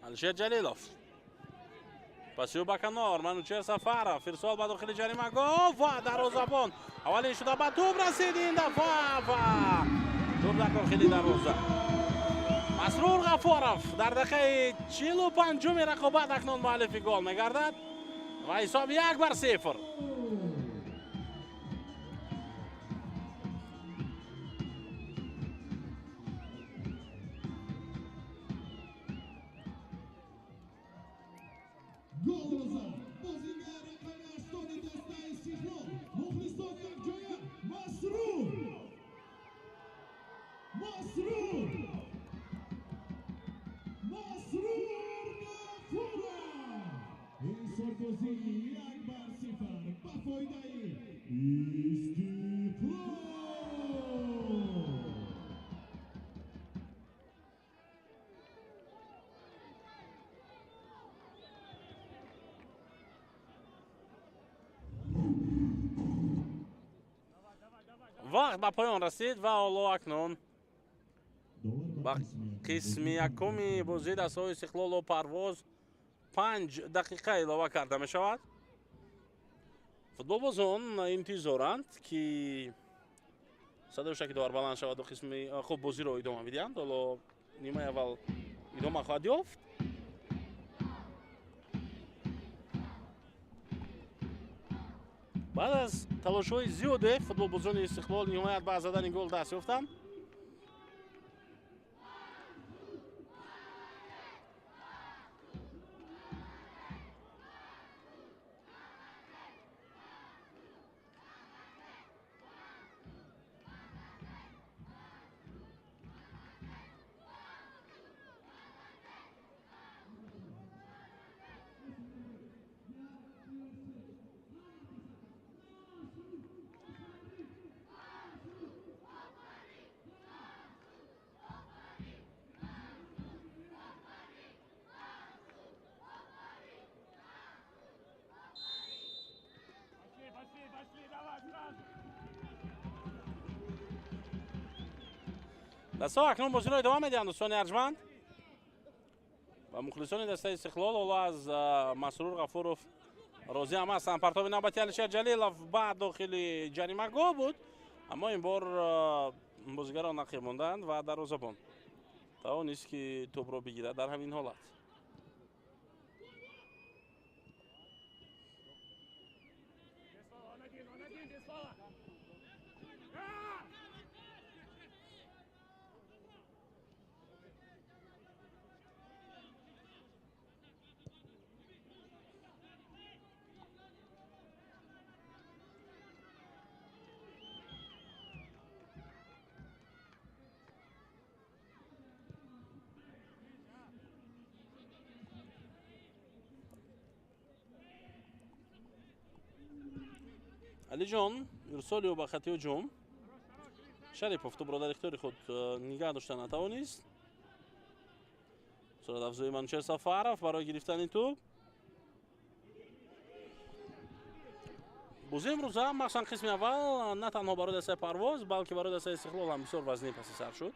Алишер Ҷалилов пасиё ба канор, Манучер Сафаров ирсол ба дохили ҷаримагоҳ ва дарвозабон аввалин шуда ба тӯб расид. Ин дафъа ва тӯб дар дохили дарвоза. Масрур Ғафоров дар дақиқаи 45-уми рақобат акнун муаллифи гол мегардад ва ҳисоб 1-0. Вақт ба поён расид ва ҳоло акнун ба қисми якуми бозии дастаҳои Истиқлолу Парвоз 5 дақиқа илова карда мешавад. Футболбозон интизоранд, ки садои шаки довар баланд шаваду қисми хуб бозиро идома бидиҳанд. Ҳоло нимаи аввал идома хоҳад ёфт. Баъд аз талошҳои зиёде футболбозони Истиқлол ниҳоят ба задани гол даст ёфтанд. Дастаҳо акнун бозиро идома медиҳанд, дӯстони арҷманд. Ва мухлисони дастаи Истиқлол ҳоло аз Масрур Ғафуров розӣ ҳам ҳастанд. Партоби навбати Алишер Ҷалилов ба дохили ҷаримагоҳ буд, аммо ин бор бозигарон нақиб монданд ва дарвозабон тавонист, ки тӯбро бигирад дар ҳамин ҳолат. Алиҷон ирсоли ӯ ба хати ҳуҷум. Шарипов тӯбро дар ихтиёри худ нигаҳ дошта натавонист. Суратафзои Манучер Сафаров барои гирифтани тӯб. Бозии имрӯза, махсусан қисми аввал, на танҳо барои дастаи Парвоз, балки барои дастаи Истиқлол ҳам бисёр вазнин паси сар шуд.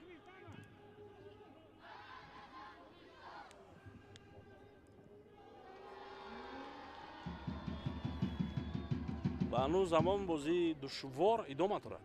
Ва ҳанӯз ҳамон бозии душвор идома дорад.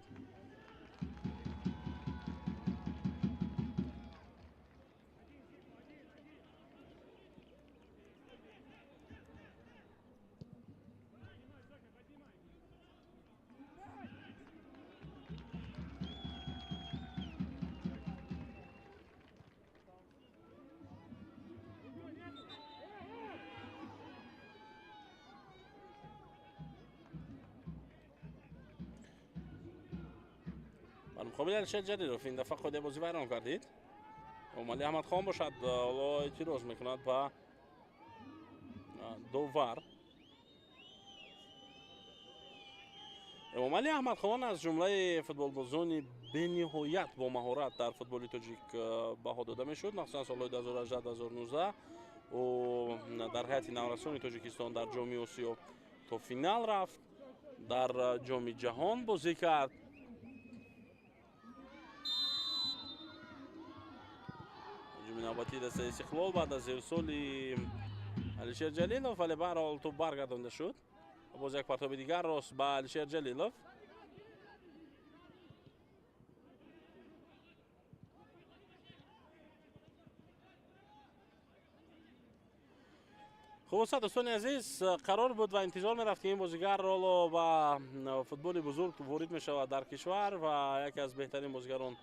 Муқобили Алишер Ҷалилов ин дафъа қоидаи бозӣ вайрон кардид. Эмомалӣ Аҳмадхон бошад, ҳоло эътироз мекунад ба довар. Эмомалӣ Аҳмадхон аз ҷумлаи футболбозони бениҳоят бо маҳорат дар футболи тоҷик баҳо дода мешуд, махсусан солҳои 2018-2019 ӯ дар ҳайати наврасони Тоҷикистон дар Ҷоми Осиё то финал рафт, дар Ҷоми Ҷаҳон бозӣ кард. Навбати дастаи Истиқлол баъд аз ирсоли Алишер Ҷалилов, вале баҳрҳол тӯб баргардонда шуд. Боз як партоби дигар рост ба Алишер Ҷалилов. Хулоса, дӯстони азиз, қарор буд ва интизор мерафт, ки ин бозигар ҳоло ба футболи бузург ворид мешавад дар кишвар ва яке аз беҳтарин бозигарон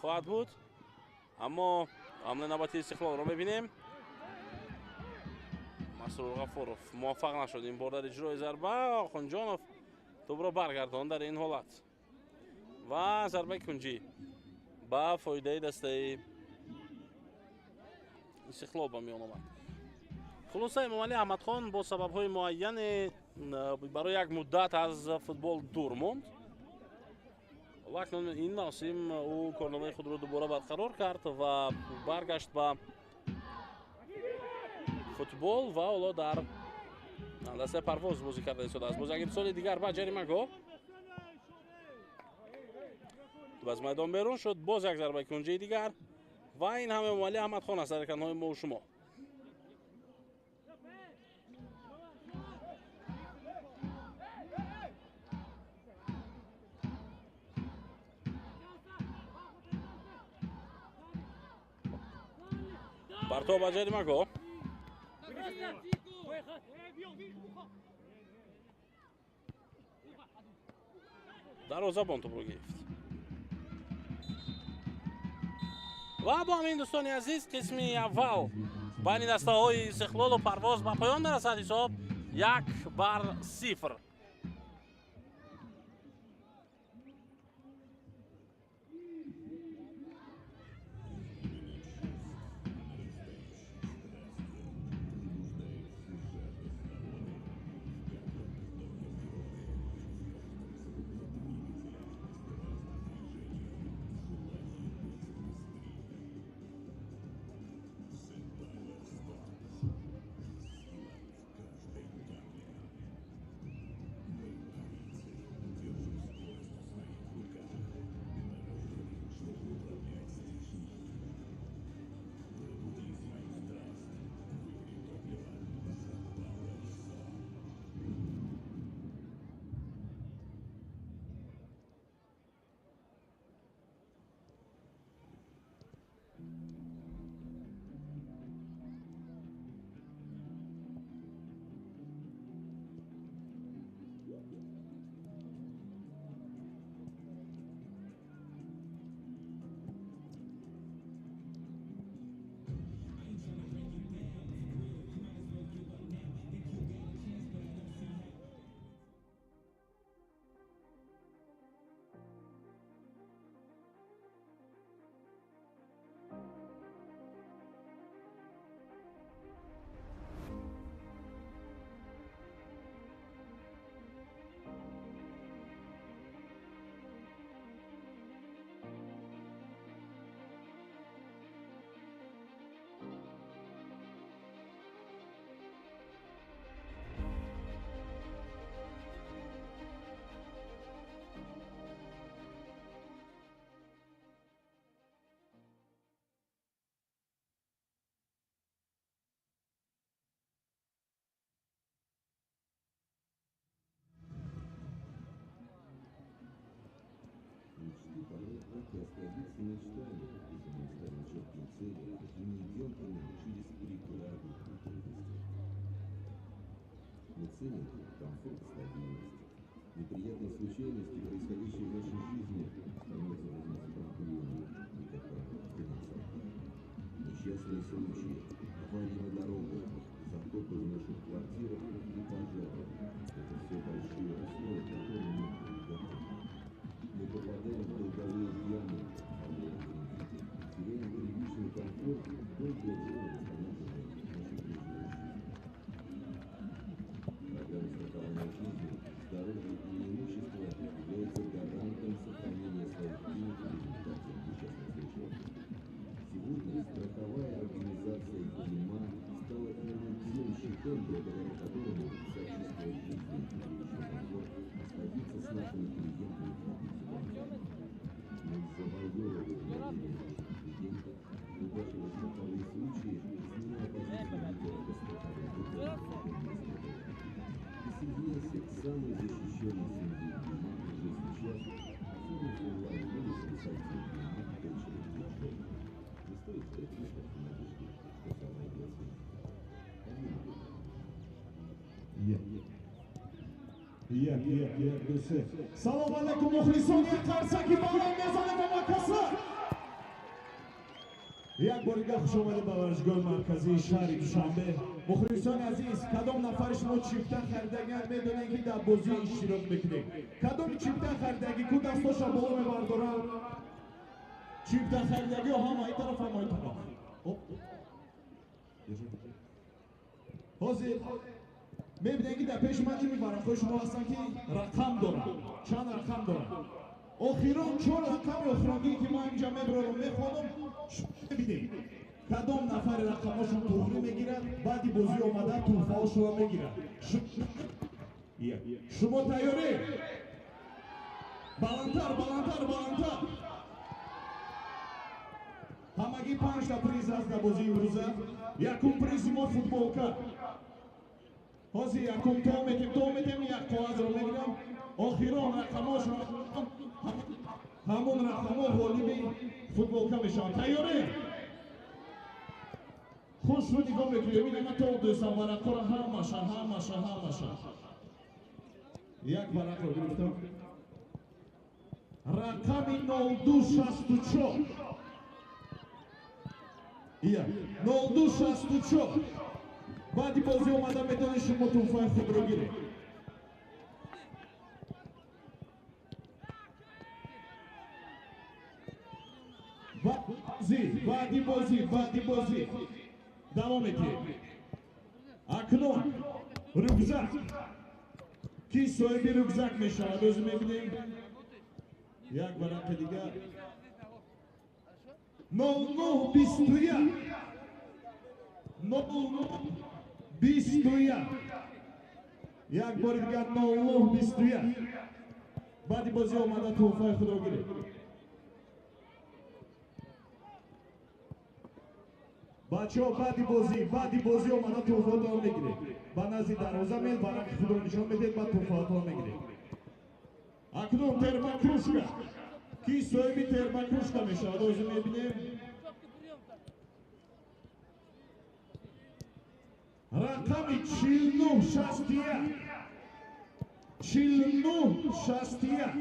хоҳад буд. Аммо ҳамлаи навбати Истиқлолро мебинем. Масрур Ғафуров муваффақ нашуд ин бор дар иҷрои зарба. Охунҷонов тӯбро баргардонд дар ин ҳолат ва зарбаи кунҷӣ ба фоидаи дастаи Истиқлол ба миён омад. Хулоса, Эмомалӣ Аҳмадхон бо сабабҳои муайяне барои як муддат аз футбол дур монд. Ва акнун ин мавсим ӯ корномаи худро дубора барқарор кард ва баргашт ба футбол ва ҳоло дар дастаи Парвоз бозӣ карда истодааст. Боз як ирсоли дигар ба ҷаримагоҳ. Аз майдон берун шуд. Боз як зарбаи кунҷии дигар ва ин ҳам Эмомалӣ Аҳмадхон аст дар экранҳои мо шумо. Партоб ба ҷаримагоҳ. Дарвозабон тӯбро гирифт. Ва бо ҳамин, дӯстони азиз, қисми аввал байни дастаҳои Истиқлолу Парвоз ба поён мерасад. Ҳисоб 1-0. Расходиться мечтами, если мы ставим четкие цели и не идем к ним через преграды и трудности. Мы ценим комфорт и стабильность. Неприятные случайности, происходящие в нашей жизни, становятся для нас проблемой и, как правило, финансовой. Несчастные случаи, аварии на дорогах, затопы в наших квартирах и пожары – это все большие расходы, которые мы не готовы. Мы попадаем в долговые ямы, оформляем кредиты, теряем привычный комфорт только для того, восстанавливая нашу прежнюю жизнь. Программа страхования жизни, здоровья и имущества является гарантом сохранения своих денег в результате несчастных случаев. Сегодня страховая организация «ГИМА» стала именно тем щитом, благодаря которому качество жизни и привычный комфорт остаются с нашими клиентами в конца. Мы завоевываем доверие наших клиентов, угашивая страховые случаи, занимая позицию лидера по страховым выплатам. Присоединяйся к самой защищенной семье ГИМА уже сейчас, оформив онлайн-полис на сайте gima.tj. Не стоит ждать выставки в надежде, что сам найдется. Як, як, як, ду, се. Салом алейкум, мухлисон, як қарсаки баланд мезанем ба макаса. Як бори дигар хуш омадед ба варзишгоҳи марказии шаҳри Душанбе. Мухлисони азиз, кадом нафари шумо чипта харидагиан медонед, ки дар бозӣ иштирок мекунед? Кадоми чипта харидагӣ ку дастоша боло мебардоранд? Чипта харидагиҳо ҳама ин тараф, ҳама ин тараф. Ҳозир мебинед, ки дар пеши ман ими варақҳои шумо ҳастанд, ки рақам доранд, чанд рақам доранд. Охирон чор рақами охиронгие, ки ман инҷа мебарорам, мехонам, мебинед, кадом нафари рақамҳошон туғрӣ мегирад, баъди бозӣ омада тӯҳфаҳошонро мегирад. Шумо тайёред? Баландтар, баландтар, баландтар! Ҳамагӣ панҷта приз аст дар бозии имрӯза. Якум призи мо футболка. Ҳозир якум то метем, то метем, як коғазро мегирам. Охирон рақамҳошон, ҳамон рақамҳо ғолиби футболка мешаванд. Тайёре? Хушрӯ нигоҳ мекунед. Бибинед, ман то дӯстам варақҳоро ҳамаша, ҳамаша, ҳамаша. Як варақро гирифтам. Рақами 0264. Ия, 0264. Баъди бозӣ омада метавонед шумо тӯҳфаи худро гиред. Бозӣ, баъди бозӣ, баъди бозӣ давом медиҳем. Акнун рюкзак. Ки соҳиби рюкзак мешавад, ӯзи мебинем. Як варақи дигар. 0921. 0921. Як бори дигар 0921. Баъди бозӣ омада тӯҳфаи худро гиред. Бачаҳо, баъди бозӣ, баъди бозӣ омада тӯҳфаотонро мегиред. Ба назди дарвоза меед, варақи худро нишон медиҳед, баъд тӯҳфаотонро мегиред. Акнун термокружка. Ки соҳиби термокружка мешавад, ҳозир мебинем. Рақами 4961. 4961.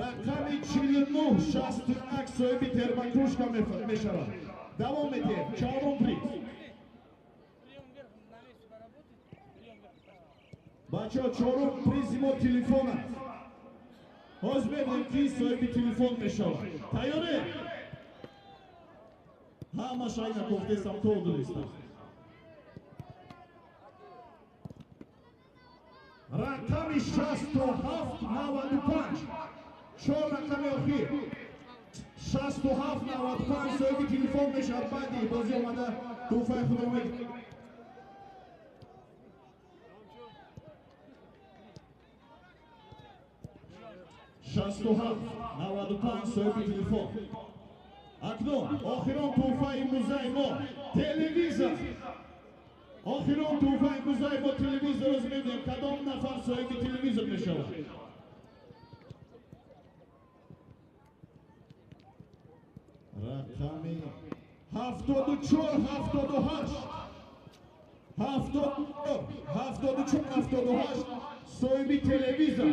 Рақами 4961 соҳиби термокружка мешавад. Давом медиҳем. Чаҳорум приз. Бачаҳо, чорум призи мо телефон аст. Ҳозир мебинем, ки соҳиби телефон мешавад. Тайёре? Ҳамаша ина кофтестам, то донистам. Рақами 6795. Чор рақами охир. 6795 соҳиби телефон мешавад. Баъди бозӣ омада тӯҳфаи худро мегирад. 6795 соҳиби телефон. Акнун охирон тӯҳфаи имрӯзаи мо телевизор. Охирон тӯҳфаи имрӯзаи мо телевизорро мебинем. Кадом нафар соҳиби телевизор мешавад? Рақами 74 78 74 74 78 соҳиби телевизор.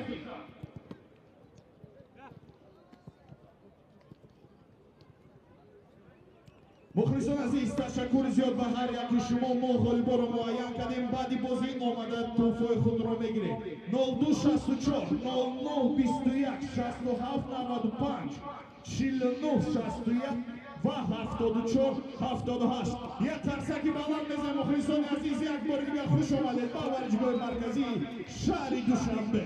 Мухлисон азиз, ташаккури зиёд ба ҳар яки шумо. Мо ғолиборо муайян кардем. Баъди бозӣ омада тӯҳфаи худро мегиред. 0264 0921 67 95 49 61 ва 74 78. Як қарсаки баланд мезанем, мухлисони азиз. Як бори дигар хуш омадед ба варзишгоҳи марказии шаҳри Душанбе.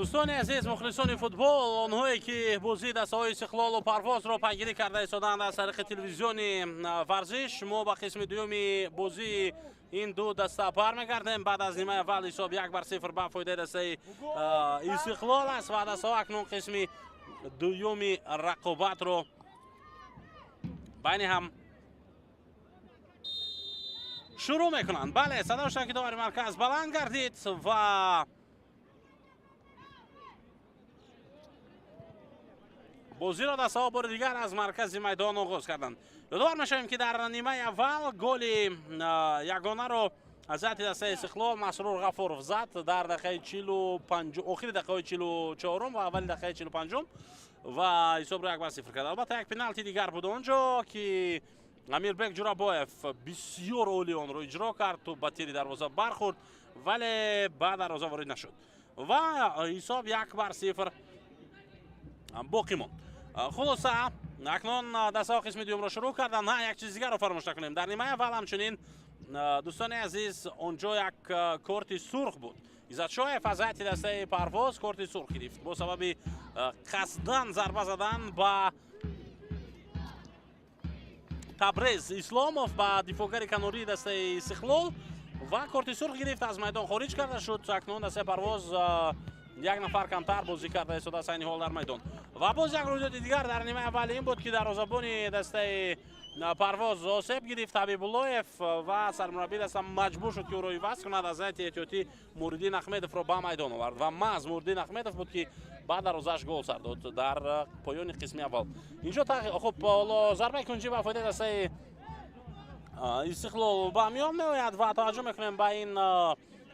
Дӯстони азиз, мухлисони футбол, онҳое ки бозии дастаҳои Истиқлолу Парвозро пайгирӣ карда истоданд аз тариқи телевизиони Варзиш, мо ба қисми дуюми бозии ин ду даста бармегардем. Баъд аз нимаи аввал ҳисоб 1-0 ба фоидаи дастаи Истиқлол аст ва дастаҳо акнун қисми дуюми рақобатро байни ҳам шурӯъ мекунанд. Бале, садо шуд, ки довари марказ баланд гардид ва бозиро дастаҳо бори дигар аз маркази майдон оғоз карданд. Ёдовар мешавем, ки дар нимаи аввал голи ягонаро аз ҳайати дастаи Истиқлол Масрур Ғафуров зад дар дақиқаи охири дақиқаи 44-ум ва аввали дақиқаи 45-ум ва ҳисобро 1-0 кард. Албатта, як пеналти дигар буд он ҷо, ки Амирбек Ҷурабоев бисёр олӣ онро иҷро кард, тӯб ба тири дарвоза бархӯрд, вале ба дарвоза ворид нашуд ва ҳисоб 1-0 боқӣ монд. Хулоса, акнун дастаҳо қисми дуюмро шурӯъ карданд. На, як чиз дигарро фаромӯш накунем. Дар нимаи аввал ҳамчунин, дӯстони азиз, он ҷо як корти сурх буд. Иззатшоев аз ҳайати дастаи Парвоз корти сурх гирифт бо сабаби қасдан зарба задан ба Табрез Исломов, ба дифоъгари канории дастаи Истиқлол, ва корти сурх гирифт, аз майдон хориҷ карда шуд. Акнун дастаи Парвоз як нафар камтар бозӣ карда истодааст айни ҳол дар майдон. Ва боз як рӯйдоди дигар дар нимаи аввали ин буд, ки дарвозабони дастаи Парвоз осеб гирифт, Ҳабибуллоев, ва сармураббии даста маҷбур шуд, ки ӯро иваз кунад. Аз ҳайати эҳтиётӣ Муриддин Ахмедовро ба майдон овард ва маҳз Муриддин Ахмедов буд, ки ба дарвозааш гол сар дод дар поёни қисми аввал. Инҷо хуб, ҳоло зарбаи кунҷӣ ба фоидаи дастаи Истиқлол ба миён меояд ва таваҷҷӯҳ мекунем ба ин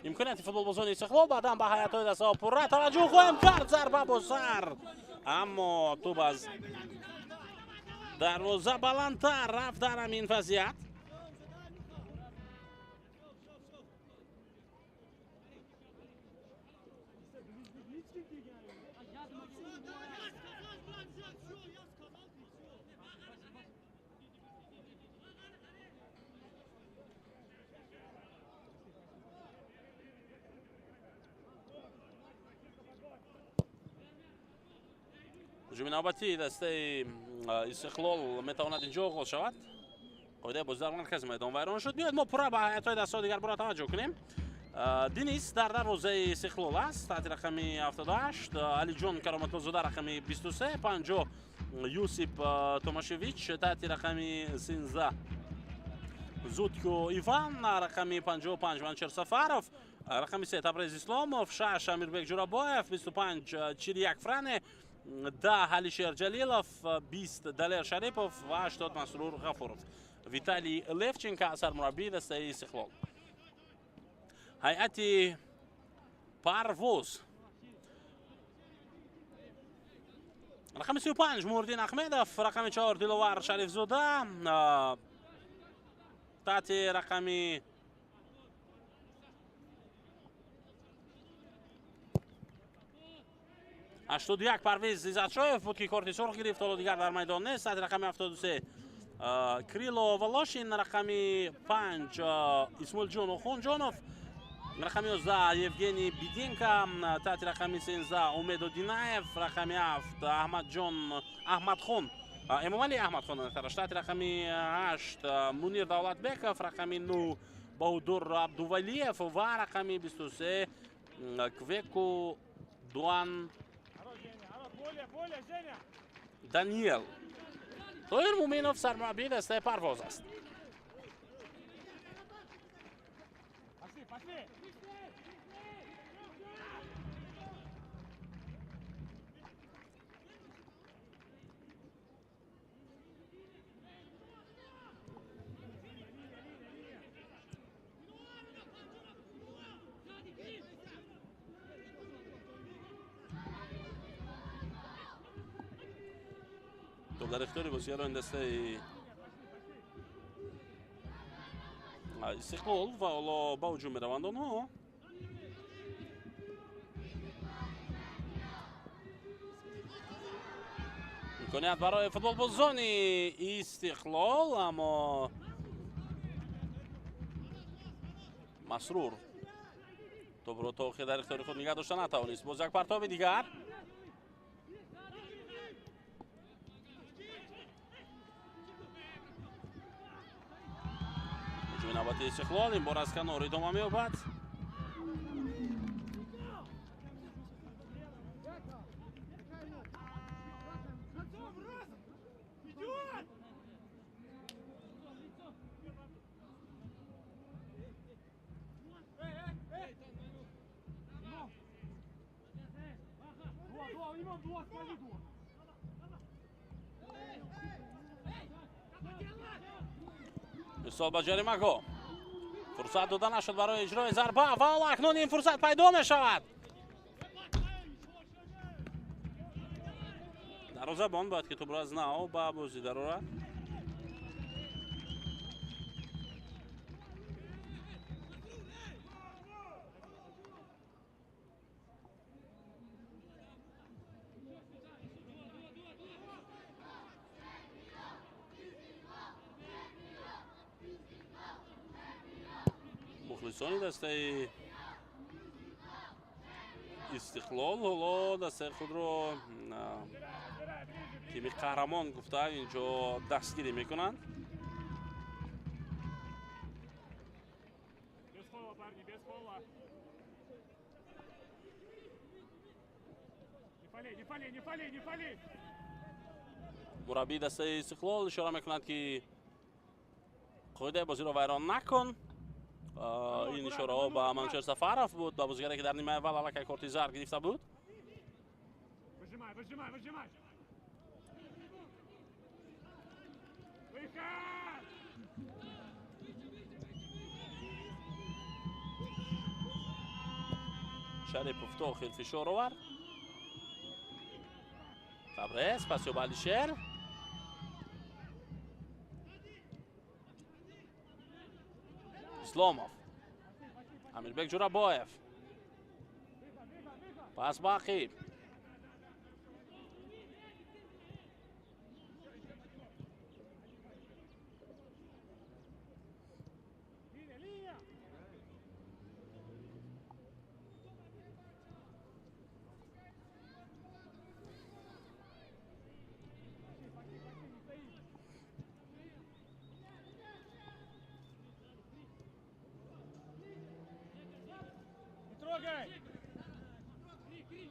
имконияти футболбозони Истиқлол. Баъдан ба ҳайатҳои дастаҳо пурра таваҷҷӯҳ хоҳем кард. Зарба бо сар, аммо тӯб аз дарвоза баландтар рафт дар ҳамин вазъият. Ҳуҷуми навбатии дастаи Истиқлол метавонад инҷо оғоз шавад. Қоидаи бозӣ дар маркази майдон вайрон шуд. Биёед, мо пурра ба ҳайатҳои дастаҳо дигар бора таваҷҷӯҳ кунем. Денис дар дарвозаи Истиқлол аст таҳти рақами 78, Алиҷон Кароматлозода рақами 23, 50 Юсип Томашевич, таҳти рақами 13 Зудко Иван, рақами 55 Манчер Сафаров, рақами 3 Табрез Исломов, 6 Амирбек Ҷурабоев, 25 Чирьяк Фране, 10 Алишер Ҷалилов, 20 Далер Шарипов ва 80 Масрур Ғафуров. Виталий Левченко сармураббии дастаи Истиқлол. Ҳайати Парвоз: рақами 35 Мурдин Ахмедов, рақами 4 Диловар Шарифзода, таҳти рақами 81 Парвиз Иззатшоев буд, ки корти сурх гирифт, ҳоло дигар дар майдон нест. Таҳти рақами 73 Крило Волошин, рақами 5 Исмоилҷон Охунҷонов, рақами 11 Евгений Биденко, таҳти рақами 13 Умедо Динаев, рақами 7 Аҳмадҷон Аҳмадхон, Эмомалӣ Аҳмадхон, таҳти рақами 8 Мунир Давлатбеков, рақами 9 Баҳудур Абдувалиев ва рақами 23 Квеку Дуан Даниел. Тоҳир Муминов сармураббии дастаи Парвоз аст. Дар ихтиёри бозигарони дастаи Истиқлол ва ҳоло ба ҳуҷум мераванд онҳо. Имконият барои футболбозони Истиқлол, аммо Масрур Тӯбро то охир дар ихтиёри худ нигаҳ дошта натавонист. Боз як партоби дигар. Ҳуҷуми навбати Истиқлол ин бор аз канор идома меёбад. Ирсол ба ҷаримагоҳ. Фурсат дода нашуд барои иҷрои зарба ва ҳоло акнун ин фурсат пайдо мешавад. Дарвозабон бояд ки тӯбро аз нав ба бозӣ дарорад. Мухлисони дастаи Истиқлол ҳоло дастаи худро тими қаҳрамон гуфта инҷо дастгирӣ мекунанд. Мураббии дастаи Истиқлол ишора мекунад, ки қоидаи бозиро вайрон накун. Ин ишораҳо ба Манучер Сафаров буд, ба бозигаре ки дар нимаи аввал аллакай корти зард гирифта буд. Шарипов то охир фишор овард. Табрез пасё ба Алишер. Исломов. Амирбек Ҷурабоев. Пас ба ақиб.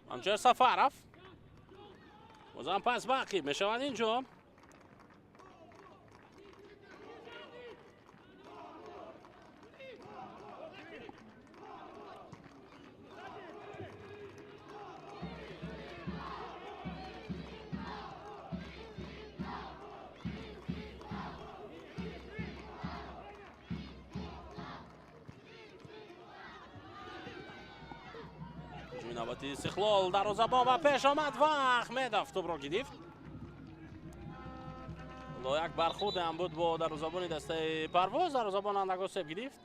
Манучер Сафаров. Бозам пас ба ақиб мешавад инҷо. Навбати Истиқлол дарвозабон ба пеш омад ва Аҳмедов тӯбро гирифт. Ҳоло як бархурде ҳам буд бо дарвозабони дастаи Парвоз. Дарвозабон андак осеб гирифт.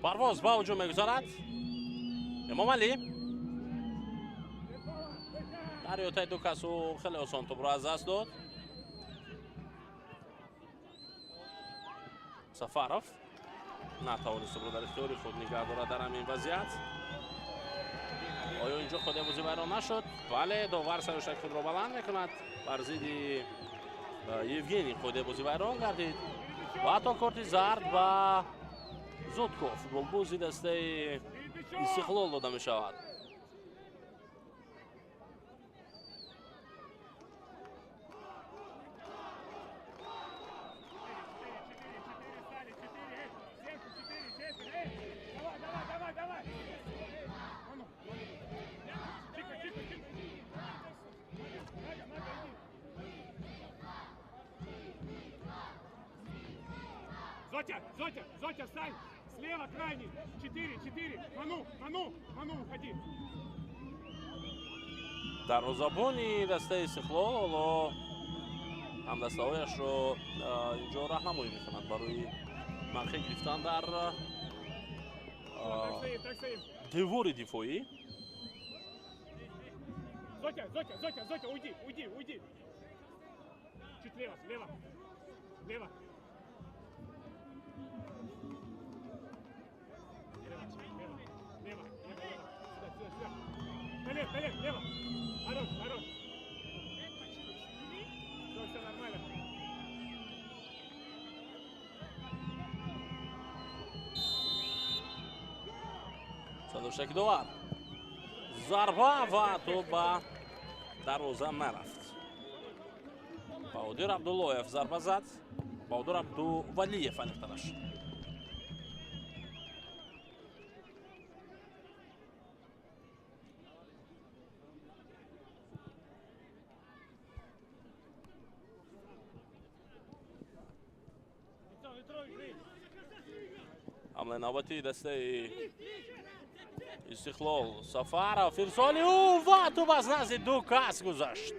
Парвоз ба ҳуҷум мегузарад. Эмомалӣ дар иҳотаи ду кас ӯ хеле осон тӯбро аз даст дод. Сафаров натавонист тӯбро дар ихтиёри худ нигаҳ дорад дар ҳамин вазъият. Оё инҷо қоидаи бозӣ вайрон нашуд? Бале, довар сарушаки худро баланд мекунад. Бар зидди Евгений қоидаи бозӣ вайрон гардид ва ҳатто корти зард ба Зудко, футболбози дастаи Истиқлол дода мешавад. Зотя, Зотя, Зотя, встань! Слева крайний! 4, 4! Ману, Ману, Ману, уходи! Дарвозабони дастаи Истиқлол ҳоло ҳамдастаҳояшро инҷо раҳнамоӣ мекунад барои мавқеъ гирифтан дар девори дифоӣ. Зотя, Зотя, Зотя, Зотя, уйди, уйди, уйди! Чуть лево, лево, лево! Лево, лево, лево, лево. Сюда, сюда, сюда. Далее, далее, лево. Хорош, хорош. Все, все нормально. Садоштаки довар. Зарба ва тӯб ба дарвоза нарафт. Баҳодир Абдуллоев зарба зад. Баҳодир Абдувалиев аниқтараш. Ҳамлаи навбатии дастаи Истиқлол. Сафаров ирсоли ӯ ва тӯб аз назди ду кас гузашт.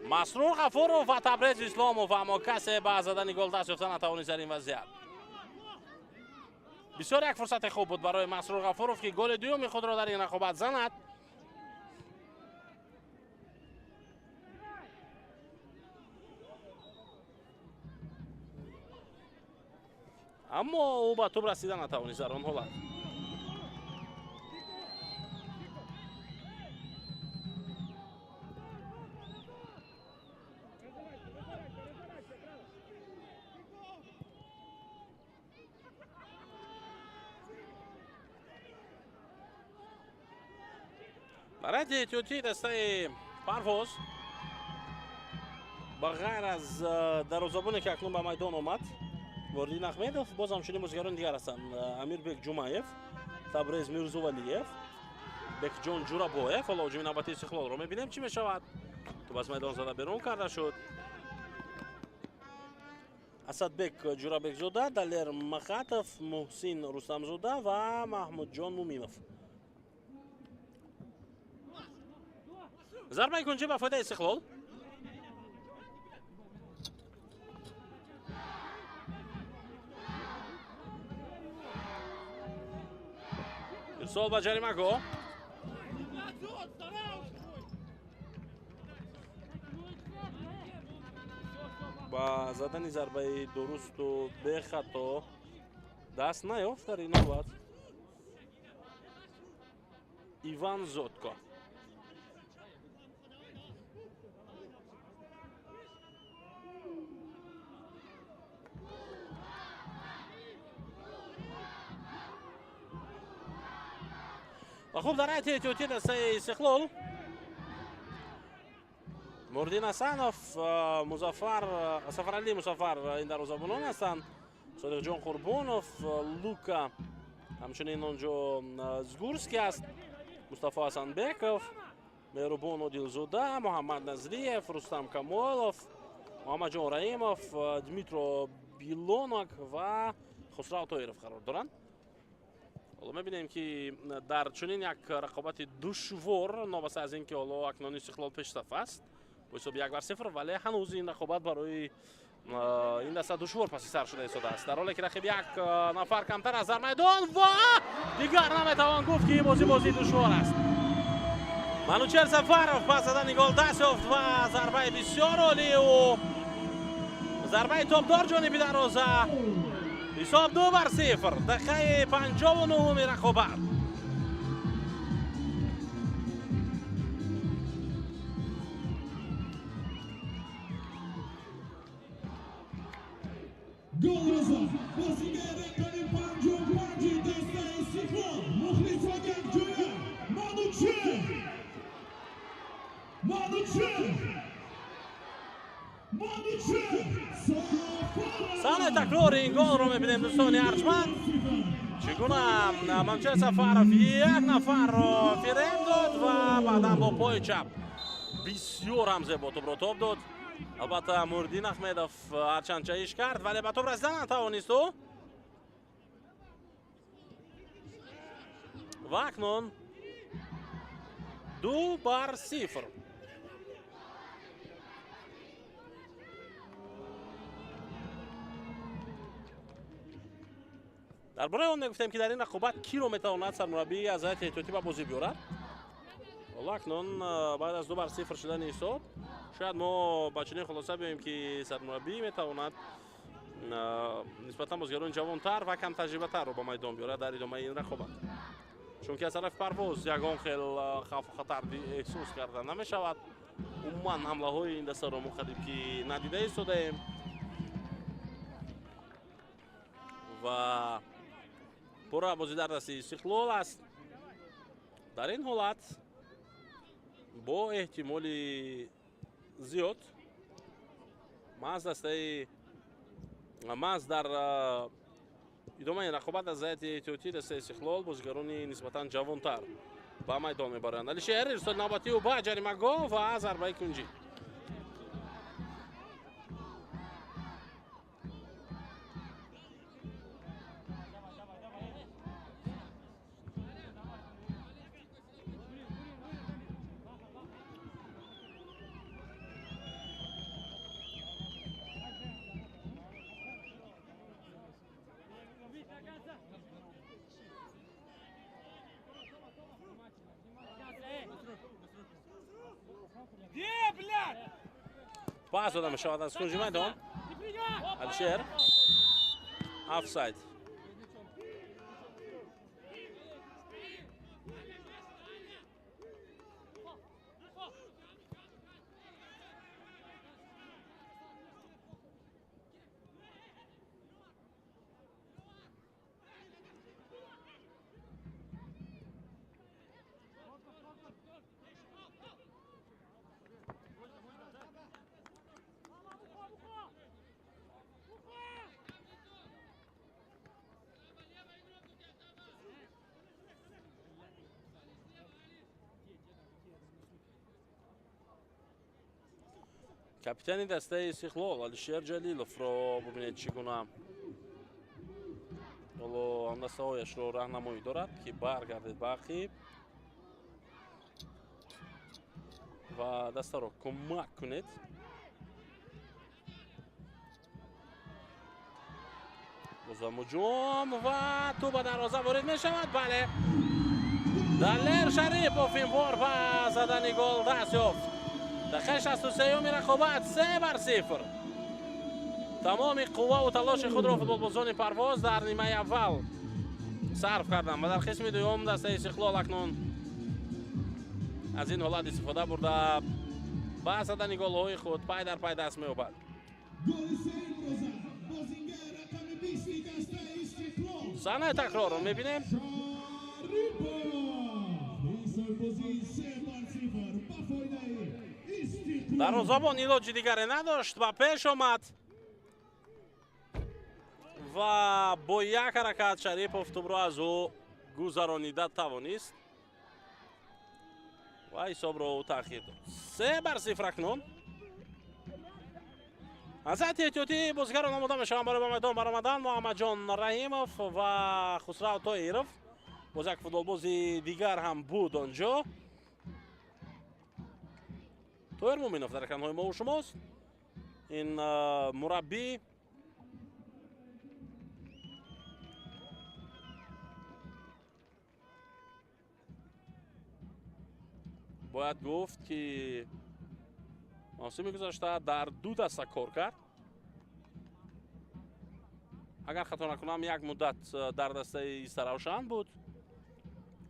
Масрур Ғафуров ва Табрез Исломов, аммо касе ба задани гол даст ёфта натавонист дар ин вазъият. Бисёр як фурсати хуб буд барои Масрур Ғафуров, ки голи дуюми худро дар ин рақобат занад. Аммо ӯ ба тӯб расида натавонист дар он ҳолат. Дар ҳайати эҳтиётии дастаи Парвоз ба ғайр аз дарвозабоне, ки акнун ба майдон омад, Муриддин Ахмедов, боз ҳамчунин бозигарони дигар ҳастанд: Амирбек Ҷумаев, Табрез Мирзувалиев, Бекҷон Ҷурабоев. Ҳоло ҳуҷуми навбатии Истиқлолро мебинем, чӣ мешавад. Тӯб аз майдон зада берун карда шуд. Асадбек Ҷурабекзода, Далер Махатов, Муҳсин Рустамзода ва Маҳмудҷон Муминов. Зарбаи кунҷӣ ба фоидаи Истиқлол. Ирсол ба ҷаримагоҳ. Ба задани зарбаи дурусту бехато даст наёфт дар ин ҳолат Иван Зотко. Ва хуб, дар ҳайати эҳтиётии дастаи Истиқлол Мурдин Ҳасанов, Музаффар Сафаралӣ Мусаффар ин дарвозабонон ҳастанд, Содиқҷон Қурбонов, Лука, ҳамчунин онҷо Згурский аст, Мустафо Ҳасанбеков, Меҳрубон Одилзода, Муҳаммад Назриев, Рустам Камолов, Муҳаммадҷон Раимов, Дмитро Билонок ва Хусрав Тоиров қарор доранд. Ҳоло мебинем, ки дар чунин як рақобати душвор, новобаста аз ин ки ҳоло акнун Истиқлол пешсаф аст бо ҳисоби 1-0, вале ҳанӯз ин рақобат барои ин даста душвор паси сар шуда истодааст, дар ҳоле ки рақиб як нафар камтар аст дар майдон ва дигар наметавон гуфт, ки ин бозӣ бозии душвор аст. Манучер Сафаров ба задани гол даст ёфт ва зарбаи бисёр олиу зарбаи топдор ҷониби дарвоза. Ҳисоб 2-0, дақиқаи 59-уми рақобат. Голро зад бозигари рақами 55-и дастаи Истиқлол. Мухлисон якҷоя: Манучер, Манучер, Манучер Сафаров. Саҳнаи такрори ин голро мебинем, дӯстони арҷманд, чӣ гуна Манучер Сафаров як нафарро фиреб дод ва баъдан бо пои чап бисёр ҳам зебо тӯбро тоб дод. Албатта, Мурдин Ахмедов ҳарчанд чаиш кард, вале ба тӯб расида натавонист ӯ. Ва акнун 2-0. Дар бораи он мегуфтем, ки дар ин рақобат киро метавонад сармураббӣ аз ҳайати эҳтиётӣ ба бозӣ биёрад. Ҳоло акнун баъд аз 2-0 шудани ҳисоб шояд мо ба чунин хулоса биёем, ки сармураббӣ метавонад нисбатан бозигарони ҷавонтар ва камтаҷрибатарро ба майдон биёрад дар идомаи ин рақобат, чунки аз тарафи Парвоз ягон хел хавфу хатар эҳсос карда намешавад. Умуман ҳамлаҳои ин дастаро мо қариб ки надида истодаем ва пурра бозӣ дар дасти Истиқлол аст. Дар ин ҳолат бо эҳтимоли зиёд маҳз дастаи маҳз дар идомаи рақобат аз ҳайати эҳтиётӣ дастаи Истиқлол бозигарони нисбатан ҷавонтар ба майдон мебаранд. Алишер ирсоли навбатию ба ҷаримагоҳ ва зарбаи кунҷӣ. Пас дода мешавад аз кунҷи майдон. Алишер офсайд. Капитани дастаи Истиқлол Алишер Ҷалиловро бубинед, чӣ гуна ҳоло ҳамдастаҳояшро раҳнамоӣ дорад, ки баргардед ба ақиб ва дастаро кӯмак кунед. Бозам ҳуҷум ва тӯб ба дарвоза ворид мешавад. Бале, Далер Шарипов ин бор ба задани гол даст ёфт. Дақиқаи 63-юми рақобат 3-0. Тамоми қувваву талоши худро футболбозони Парвоз дар нимаи аввал сарф карданд ва дар қисми дуюм дастаи Истиқлол акнун аз ин ҳолат истифода бурда ба задани голҳои худ пай дар пай даст меёбад. Саҳнаи такрорро мебинем. Дарвозабон илоҷи дигаре надошт, ба пеш омад ва бо як ҳаракат Шарипов тӯбро аз ӯ гузаронида тавонист ва ҳисобро ӯ таъхир дод. 3-0 акнун. Аз ҳайати эҳтиётӣ бозигарон омода мешаванд барои ба майдон баромадан. Муҳаммадҷон Раҳимов ва Хусрав Тоиров. Боз як футболбози дигар ҳам буд онҷо. Тоир Муминов дар экранҳои мо шумост. Ин мураббӣ бояд гуфт, ки мавсими гузашта дар ду даста кор кард. Агар хато накунам, як муддат дар дастаи Истаравшан буд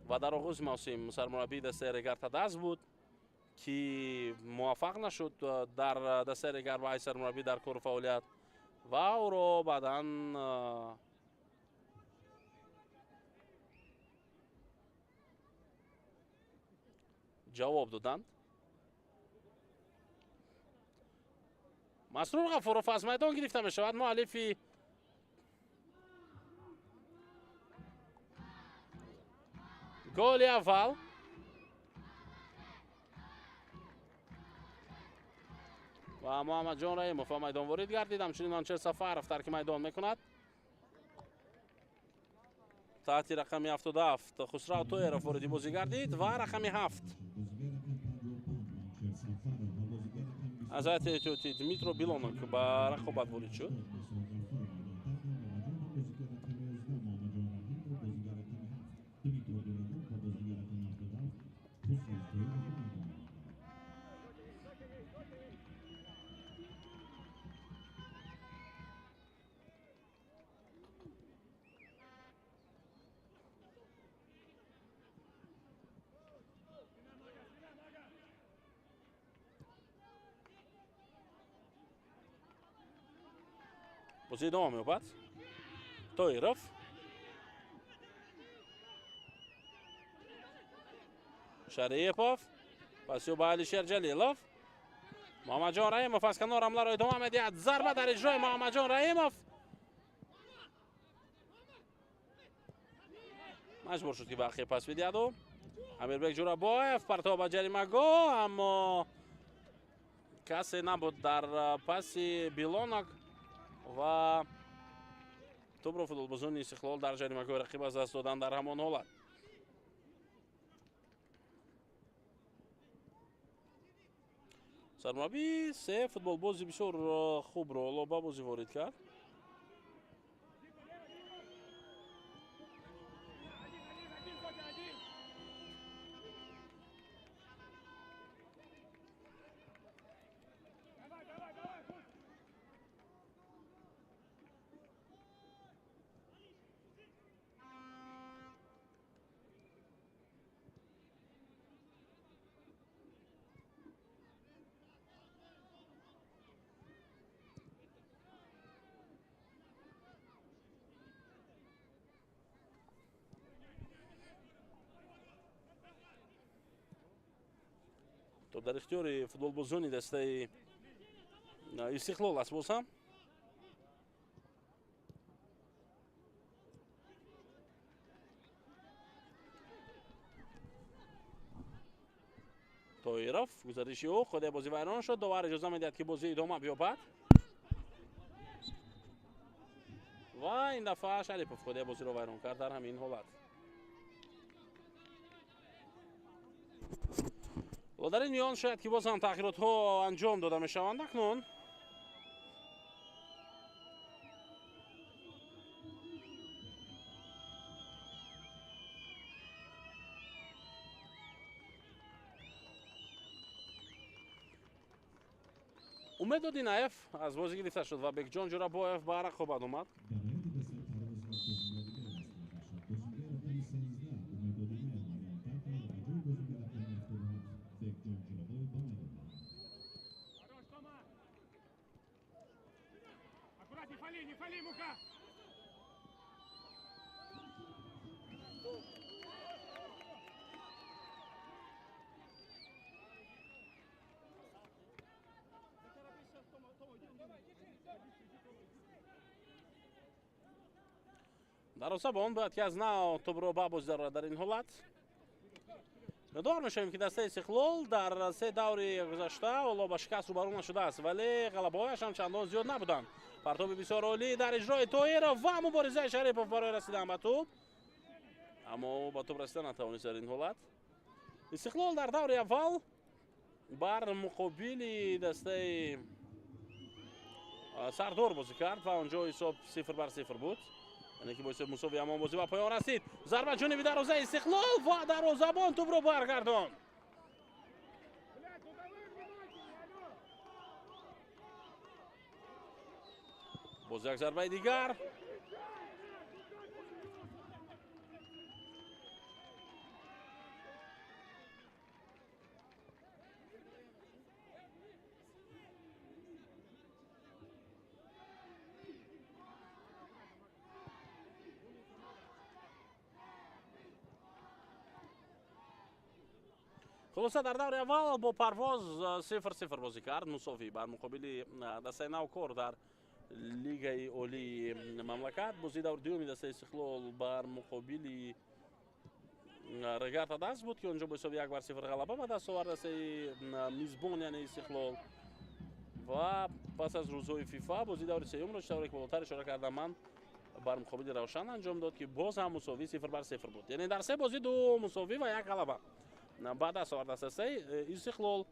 ва дар оғози мавсим сармураббии дастаи Регар Тадаз буд, ки муваффақ нашуд дар дастаи Регар ва сармураббӣ дар кору фаъолият ва ӯро баъдан ҷавоб доданд. Масрур Ғафуров аз майдон гирифта мешавад. Муаллифи голи аввал ва Муҳаммадҷон Раҳимов ба майдон ворид гардид. Ҳамчунин Манчер Сафаров тарки майдон мекунад. Таҳти рақами 77 Хусрав Тоиров вориди бозӣ гардид ва рақами 7 аз ҳайати эҳтиётӣ Дмитро Билонок ба рақобат ворид шуд. Бозӣ идома меёбад. Тоиров Шарипов пасиё ба Алишер Ҷалилов. Муҳаммадҷон Раҳимов аз канор ҳамларо идома медиҳад. Зарба дар иҷрои Муҳаммадҷон Раҳимов. Маҷбур шуд, ки ба ақиб пас бидиҳаду Амирбек Ҷурабоев партов ба ҷаримагоҳ, аммо касе набуд дар паси Билонок ва тӯбро футболбозони Истиқлол дар ҷаримагоҳи рақиб аз даст додан дар ҳамон ҳолат. Сармураббӣ се футболбози бисёр хубро ҳоло ба бозӣ ворид кард. Топ дар ихтиёри футболбозони дастаи Истиқлол аст боз ҳам. Тоиров гузариши ӯ худе бозӣ вайрон шуд. Довар иҷоза медиҳад, ки бозӣ идома биёбад. Ва ин дафъа Шарипов худе бозиро вайрон кард дар ҳамин ҳолат. Ва дар ин миён шояд ки боз ҳам тағйиротҳо анҷом дода мешаванд акнун. Умед Одинаев аз бозӣ гирифта шуд ва Бекҷон Ҷурабоев ба рақобат омад. Дарвозабон бояд ки аз нав тӯбро ба бозӣ дарорад дар ин ҳолат. Ёдовар мешавем, ки дастаи Истиқлол дар се даври гузашта ҳоло ба шикаст рӯбарӯ нашудааст, вале ғалабаҳояш ҳам чандон зиёд набуданд. Партоби бисёр олӣ дар иҷрои Тоиров ва муборизаи Шарипов барои расидан ба тӯб, аммо ӯ ба тӯб расида натавонист дар ин ҳолат. Истиқлол дар даври аввал бар муқобили дастаи Сардор бозӣ кард ва онҷо ҳисоб 0-0 буд. Яъне ки бо ҳисоби мусовӣ ҳамон бозӣ ба поён расид. Зарба ҷониби дарвозаи Истиқлол ва дарвозабон тӯбро баргардонд. Боз як зарбаи дигар. Хулоса дар даври аввал бо Парвоз 0-0 бозӣ кард. Мусовӣ бар муқобили дастаи Навкор дар лигаи олии мамлакат. Бозии даври дуюми дастаи Истиқлол бар муқобили Регарта даст буд, ки онҷо бо ҳисоби 1-0 ғалаба ба даст овард дастаи мизбон, яъне Истиқлол. Ва пас аз рӯзҳои ФИФА бозии даври сеюмро, чӣ тавре ки болотар ишора кардам ман, бар муқобили Равшан анҷом дод, ки боз ҳам мусовӣ 0-0 буд. Яъне дар се бозӣ 2 мусовӣ ва 1 ғалаба ба даст овард дастаи Истиқлол.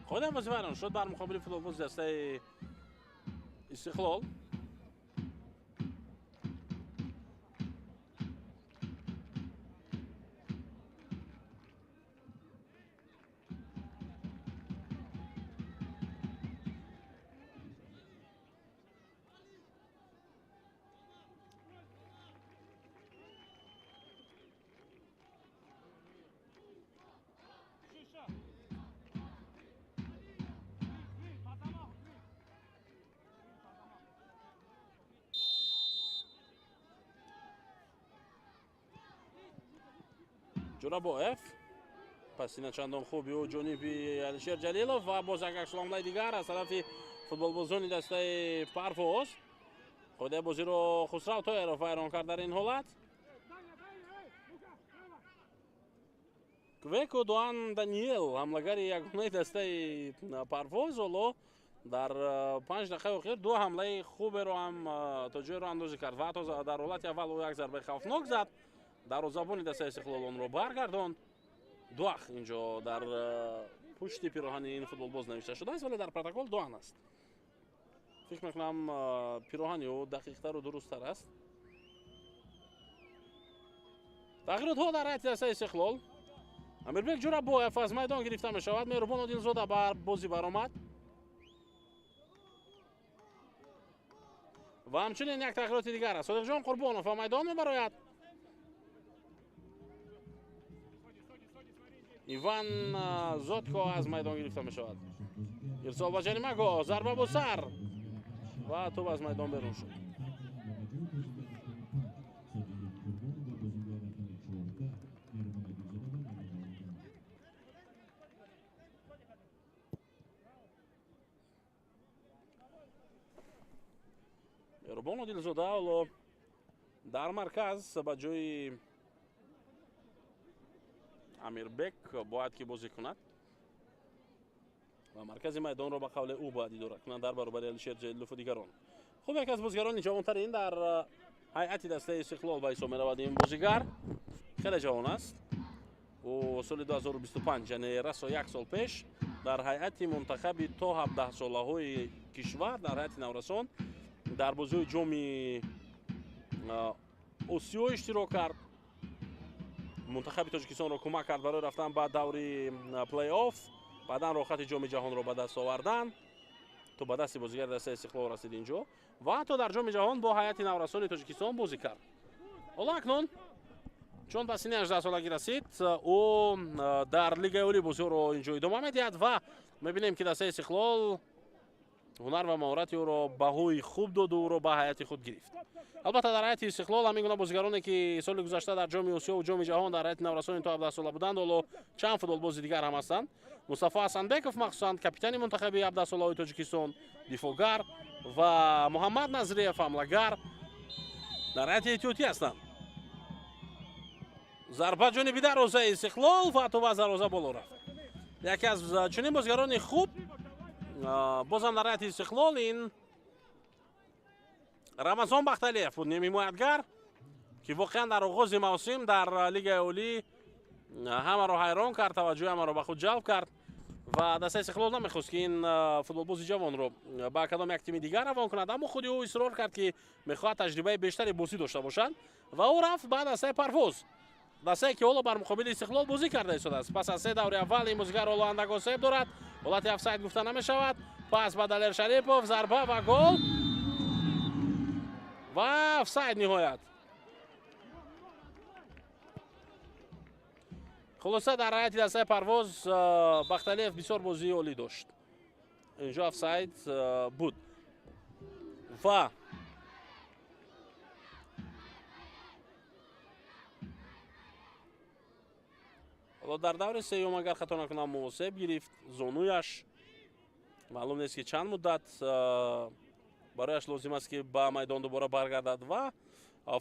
Қоидаи бозӣ вайрон шуд бар муқобили футболбози дастаи Истиқлол. Ҷӯрабоев пасина чандон хуби ӯ ҷониби Алишер Ҷалилов ва боз як аксуламлаи дигар аз тарафи футболбозони дастаи Парвоз. Қоидаи бозиро Хусрав Тоиров вайрон кард дар ин ҳолат. Квеко Дуан Даниел, ҳамлагари ягонаи дастаи Парвоз, ҳоло дар 5 дақиқаи охир 2 ҳамлаи хуберо ҳам то ҷойро андозӣ кард ва ҳатто дар ҳолати аввал ӯ як зарбаи хавфнок зад. Дарвозабони дастаи Истиқлол онро баргардонд. Дуах инҷо дар пушти пироҳани ин футболбоз навишта шудааст, вале дар протокол Дуан аст. Фикр мекунам, пироҳани ӯ дақиқтару дурусттар аст. Тағйиротҳо дар ҳайати дастаи Истиқлол. Амирбек Ҷӯрабоев аз майдон гирифта мешавад. Меҳрубон Одилзода бар бозӣ баромад ва ҳамчунин як тағйироти дигар аст. Содиқҷон Қурбонов ба майдон мебарояд. Иван Зотко аз майдон гирифта мешавад. Ирсол ба ҷаримагоҳ, зарба бо сар ва тӯб аз майдон берун шуд. Меҳрубон Одилзода ҳоло дар марказ ба ҷои Амирбек бояд ки бозӣ кунад ва маркази майдонро ба қавли ӯ бояд идора кунад дар баробари Алишер Ҷалилову дигарон. Хуб, яке аз бозигарони ҷавонтарин дар ҳайати дастаи Истиқлол ба ҳисоб меравад ин бозигар. Хеле ҷавон аст. Ӯ соли 2025, яъне расо як сол пеш, дар ҳайати мунтахаби то 17-солаҳои кишвар дар ҳайати наврасон дар бозиҳои ҷоми Осиё иштирок кард. Мунтахаби Тоҷикистонро кӯмак кард барои рафтан ба даври плей-офф, баъдан роҳхати ҷоми ҷаҳонро ба даст овардан. То ба дасти бозигари дастаи Истиқлол расид инҷо ва ҳатто дар ҷоми ҷаҳон бо ҳайати наврасони Тоҷикистон бозӣ кард. Ҳоло акнун чун ба синни 18-солагӣ расид, ӯ дар Лигаи Олӣ бозиҳоро инҷо идома медиҳад ва мебинем, ки дастаи Истиқлол ҳунар ва маҳорати ӯро баҳои хуб доду ӯро ба ҳайати худ гирифт. Албатта, дар ҳайати Истиқлол ҳамин гуна бозигароне, ки соли гузашта дар ҷоми Осиё ва ҷоми ҷаҳон дар ҳайати наврасони то 17 сола буданд, ҳоло чанд футболбози дигар ҳам ҳастанд. Мустафо Ҳасанбеков, махсусан капитани мунтахаби 17-солаҳои Тоҷикистон, дифоъгар, ва Муҳаммад Назриев, ҳамлагар, дар ҳайати эҳтиётӣ ҳастанд. Зарба ҷониби дарвозаи Истиқлол ва тӯб аз дарвоза боло рафт. Яке аз чунин бозигарони хуб бозам дар ҳайати Истиқлол ин Рамазон Бахталиев буд, нимҳимоятгар, ки воқеан дар оғози мавсим дар Лигаи Олӣ ҳамаро ҳайрон кард, таваҷҷӯҳи ҳамаро ба худ ҷалб кард ва дастаи Истиқлол намехост, ки ин футболбози ҷавонро ба кадом як тими дигар равон кунад, аммо худи ӯ исрор кард, ки мехоҳад таҷрибаи бештари бозӣ дошта бошад ва ӯ рафт ба дастаи Парвоз, дастае ки ҳоло бар муқобили Истиқлол бозӣ карда истодааст. Пас аз се даври аввал ин бозигар ҳоло андак осеб дорад. Ҳолати офсайд гуфта намешавад. Пас ба Далер Шарипов, зарба ва гол ва офсайд ниҳоят. Хулоса, дар ҳайати дастаи Парвоз Бахталиев бисёр бозии олӣ дошт. Инҷо офсайд буд ва ҳоло дар даври сеюм, агар хато накунам, мувосиб гирифт зонуяш. Маълум нест, ки чанд муддат барояш лозим аст, ки ба майдон дубора баргардад, ва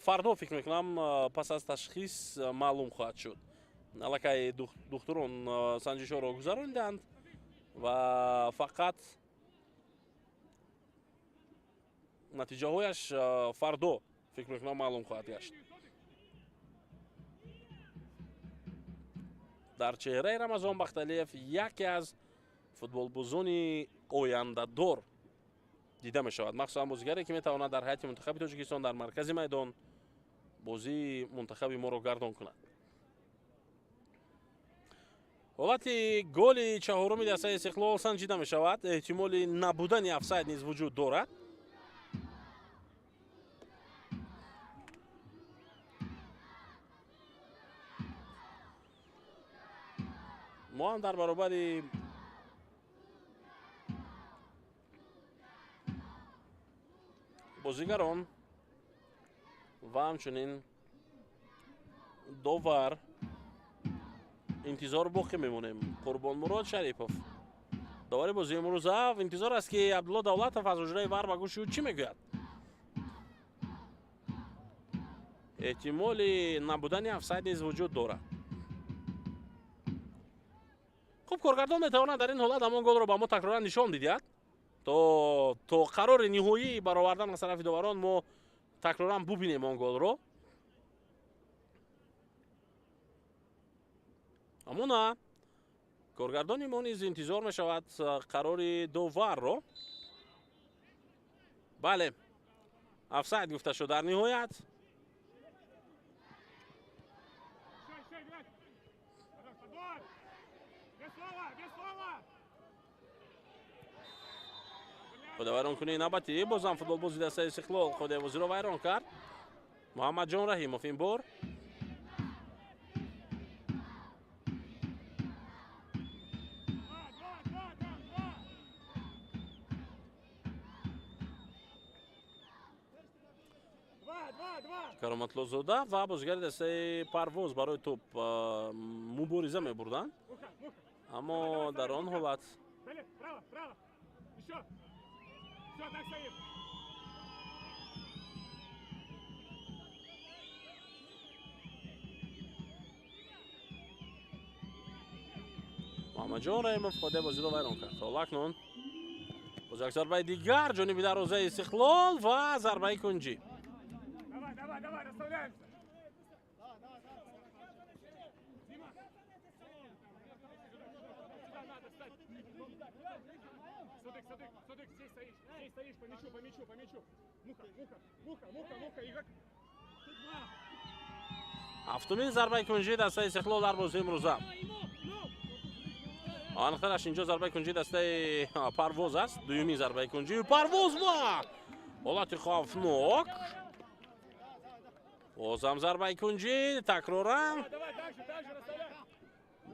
фардо, фикр мекунам, пас аз ташхис маълум хоҳад шуд. Аллакай духтурон санҷишҳоро гузарониданд ва фақат натиҷаҳояш фардо, фикр мекунам, маълум хоҳад гашт. Дар чеҳраи Рамазон Бахталиев яке аз футболбозони ояндадор дида мешавад, махсусан бозигаре, ки метавонад дар ҳайати мунтахаби Тоҷикистон дар маркази майдон бозии мунтахаби моро гардон кунад. Ҳолати голи чаҳоруми дастаи Истиқлол санҷида мешавад. Эҳтимоли набудани офсайд низ вуҷуд дорад. Мо ҳам дар баробари бозигарон ва ҳамчунин довар интизор боқӣ мемонем. Қурбонмурод Шарипов, довари бозии имрӯза, интизор аст, ки Абдулло Давлатов аз ҳуҷраи ВАР ба гӯши ӯ чӣ мегӯяд. Эҳтимоли набудани офсайд низ вуҷуд дорад. Хуб, коргардон метавонад дар ин ҳолат ҳамон голро ба мо такроран нишон бидиҳад, то қарори ниҳоӣ баровардан аз тарафи доварон мо такроран бубинем он голро. Аммо на, коргардони мо низ интизор мешавад қарори доварро. Бале, офсайд гуфта шуд дар ниҳоят. Худовайронкунии навбатӣ, бозам футболбози дастаи Истиқлол худебозиро вайрон кард. Муҳаммадҷон Раҳимов ин бор. Кароматлозода ва бозигари дастаи Парвоз барои тӯп мубориза мебурданд, аммо дар он ҳолат Муҳаммадҷон Раҳимов ходе бозиро вайрон кард. Ҳоло акнун боз як зарбаи дигар ҷониби дарвозаи Истиқлол ва зарбаи кунҷӣ. Ҳафтумин зарбаи кунҷии дастаи Истиқлол дар бозии имрӯза. Аниқтараш, инҷо зарбаи кунҷии дастаи Парвоз аст. Дуюмин зарбаи кунҷии Парвоз ва ҳолати хавфнок. Бозам зарбаи кунҷӣ такроран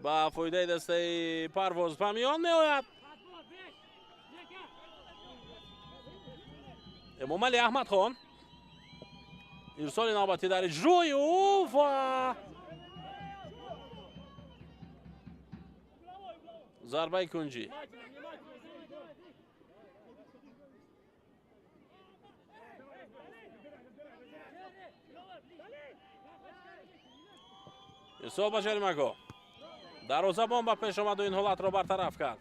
ба фоидаи дастаи Парвоз ба миён меояд. Эмомалӣ Аҳмадхон ирсоли навбатӣ дар иҷрои ӯ ва зарбаи кунҷӣ. Ирсол ба ҷаримагоҳ. Дарвозабон ба пеш омаду ин ҳолатро бартараф кард.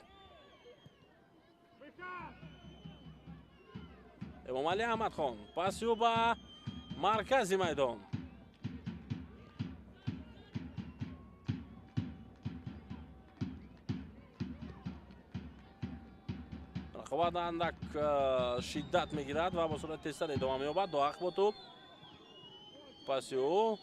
Эмомалӣ Аҳмадхон паси ӯ ба маркази майдон. Рақобат андак шиддат мегирад ва бо суръати тезтар идома меёбад. Доҳақ бо тӯб паси ӯ.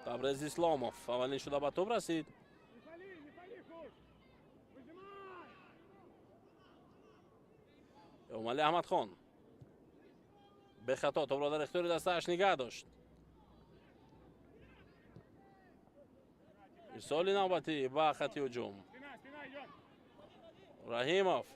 Табрез Исломов аввалин шуда ба тӯб расид. Эмомалӣ Аҳмадхон бехато топро дар ихтиёри дастааш нигаҳ дошт. Ирсоли навбатӣ ба хати ҳуҷум. Раҳимов.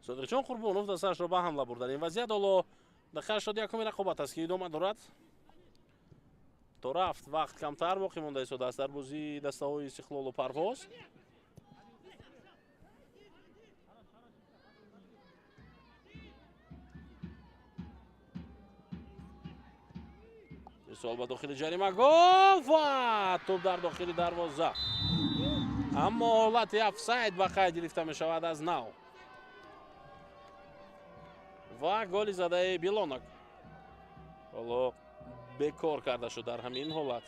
Содиқҷон Қурбонов дастаашро ба ҳамла бурд. Дар ин вазъият ҳоло дақиқаи 81 рақобат аст, ки идома дорад. То рафт вақт камтар боқӣ монда истодааст дар бозии дастаҳои Истиқлолу Парвоз. Ирсол ба дохили ҷаримагоҳ ва тӯб дар дохили дарвоза. Аммо ҳолати офсайд ба қайд гирифта мешавад аз нав. Ва голи задаи Билонок ҳоло бекор карда шуд дар ҳамин ҳолат.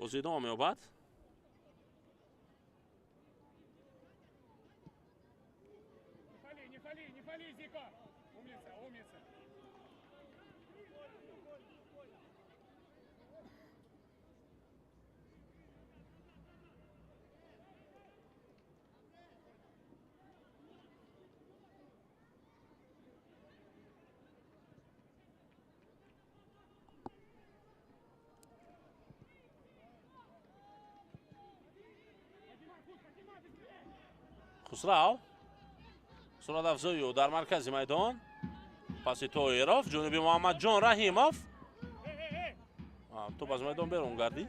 Бозӣ идома меёбад. Хусрав сурат афзоию дар маркази майдон, паси Тоиров ҷониби Муҳаммадҷон Раҳимов. Тӯб аз майдон берун гардид.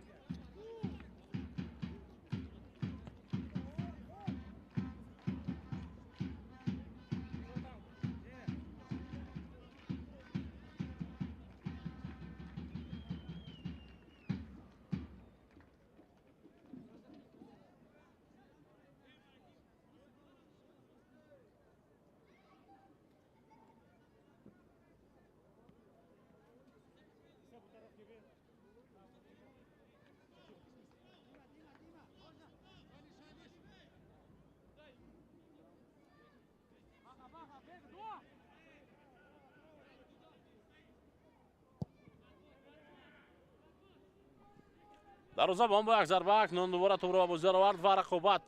Дарвозабон бо як зарба акнун дубора тӯбро ба бозӣ даровард ва рақобат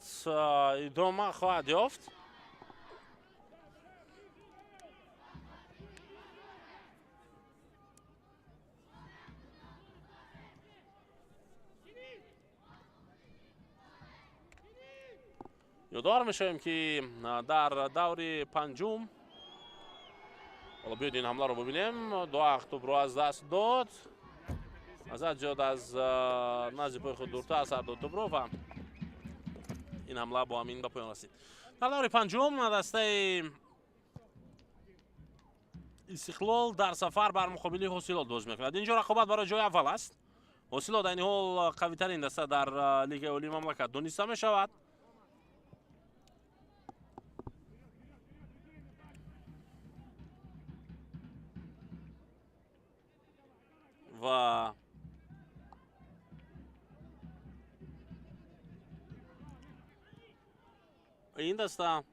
идома хоҳад ёфт. Ёдовар мешавем, ки дар даври панҷум, ҳоло биёед ин ҳамларо бибинем, Дуах тӯбро аз даст дод. Аз зиёд аз назди пои худ дуртар асар дод тӯбро ва ин ҳамла бо ҳамин ба поён расид. Дар даври панҷум дастаи Истиқлол дар сафар бар муқобили Ҳосилот бозӣ мекунад. Инҷо рақобат барои ҷои аввал аст. Ҳосилот айни ҳол қавитарин даста дар лигаи олии мамлакат дониста мешавад. Ва ин даста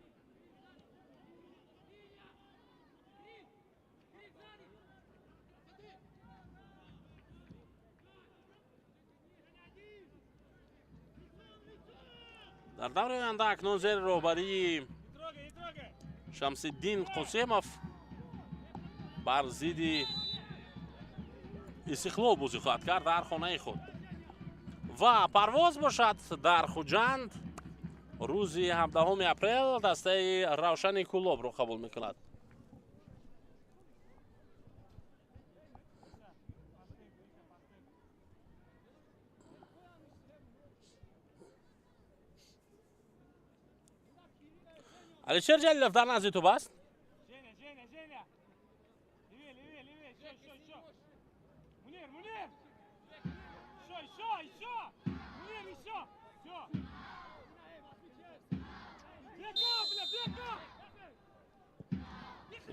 Дар даври оянда акнун зери роҳбарии Шамсиддин Қосимов бар зидди Истиқлол бозӣ хоҳад кард дар хонаи худ. Ва Парвоз бошад дар Хуҷанд рӯзи 17 апрел дастаи Равшани Кӯлобро қабул мекунад. Алишер Ҷалилов дар назди тӯб аст.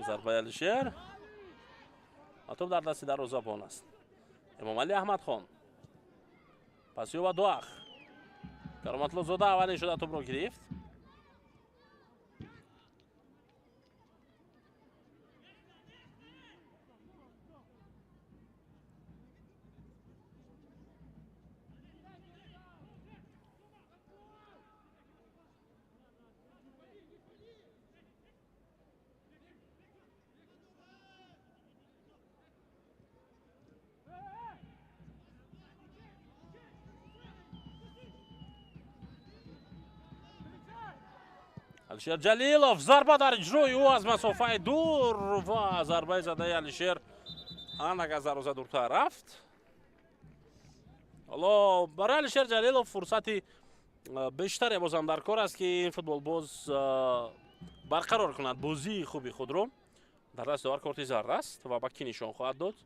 Зарбаи Алишер ва тӯб дар дасти дарвозабон аст. Эмомалӣ Аҳмадхон пасёва Дуах. Кароматлозода аввалин шуда тӯбро гирифт. Алишер Ҷалилов зарба дар иҷрои ӯ аз масофаи дур ва зарбаи задаи Алишер андак аз дарвоза дуртар рафт. Ҳоло барои Алишер Ҷалилов фурсати бештаре бозам дар кор аст, ки ин футболбоз барқарор кунад бозии хуби худро. Дар даст довар корти зард аст ва ба кӣ нишон хоҳад дод?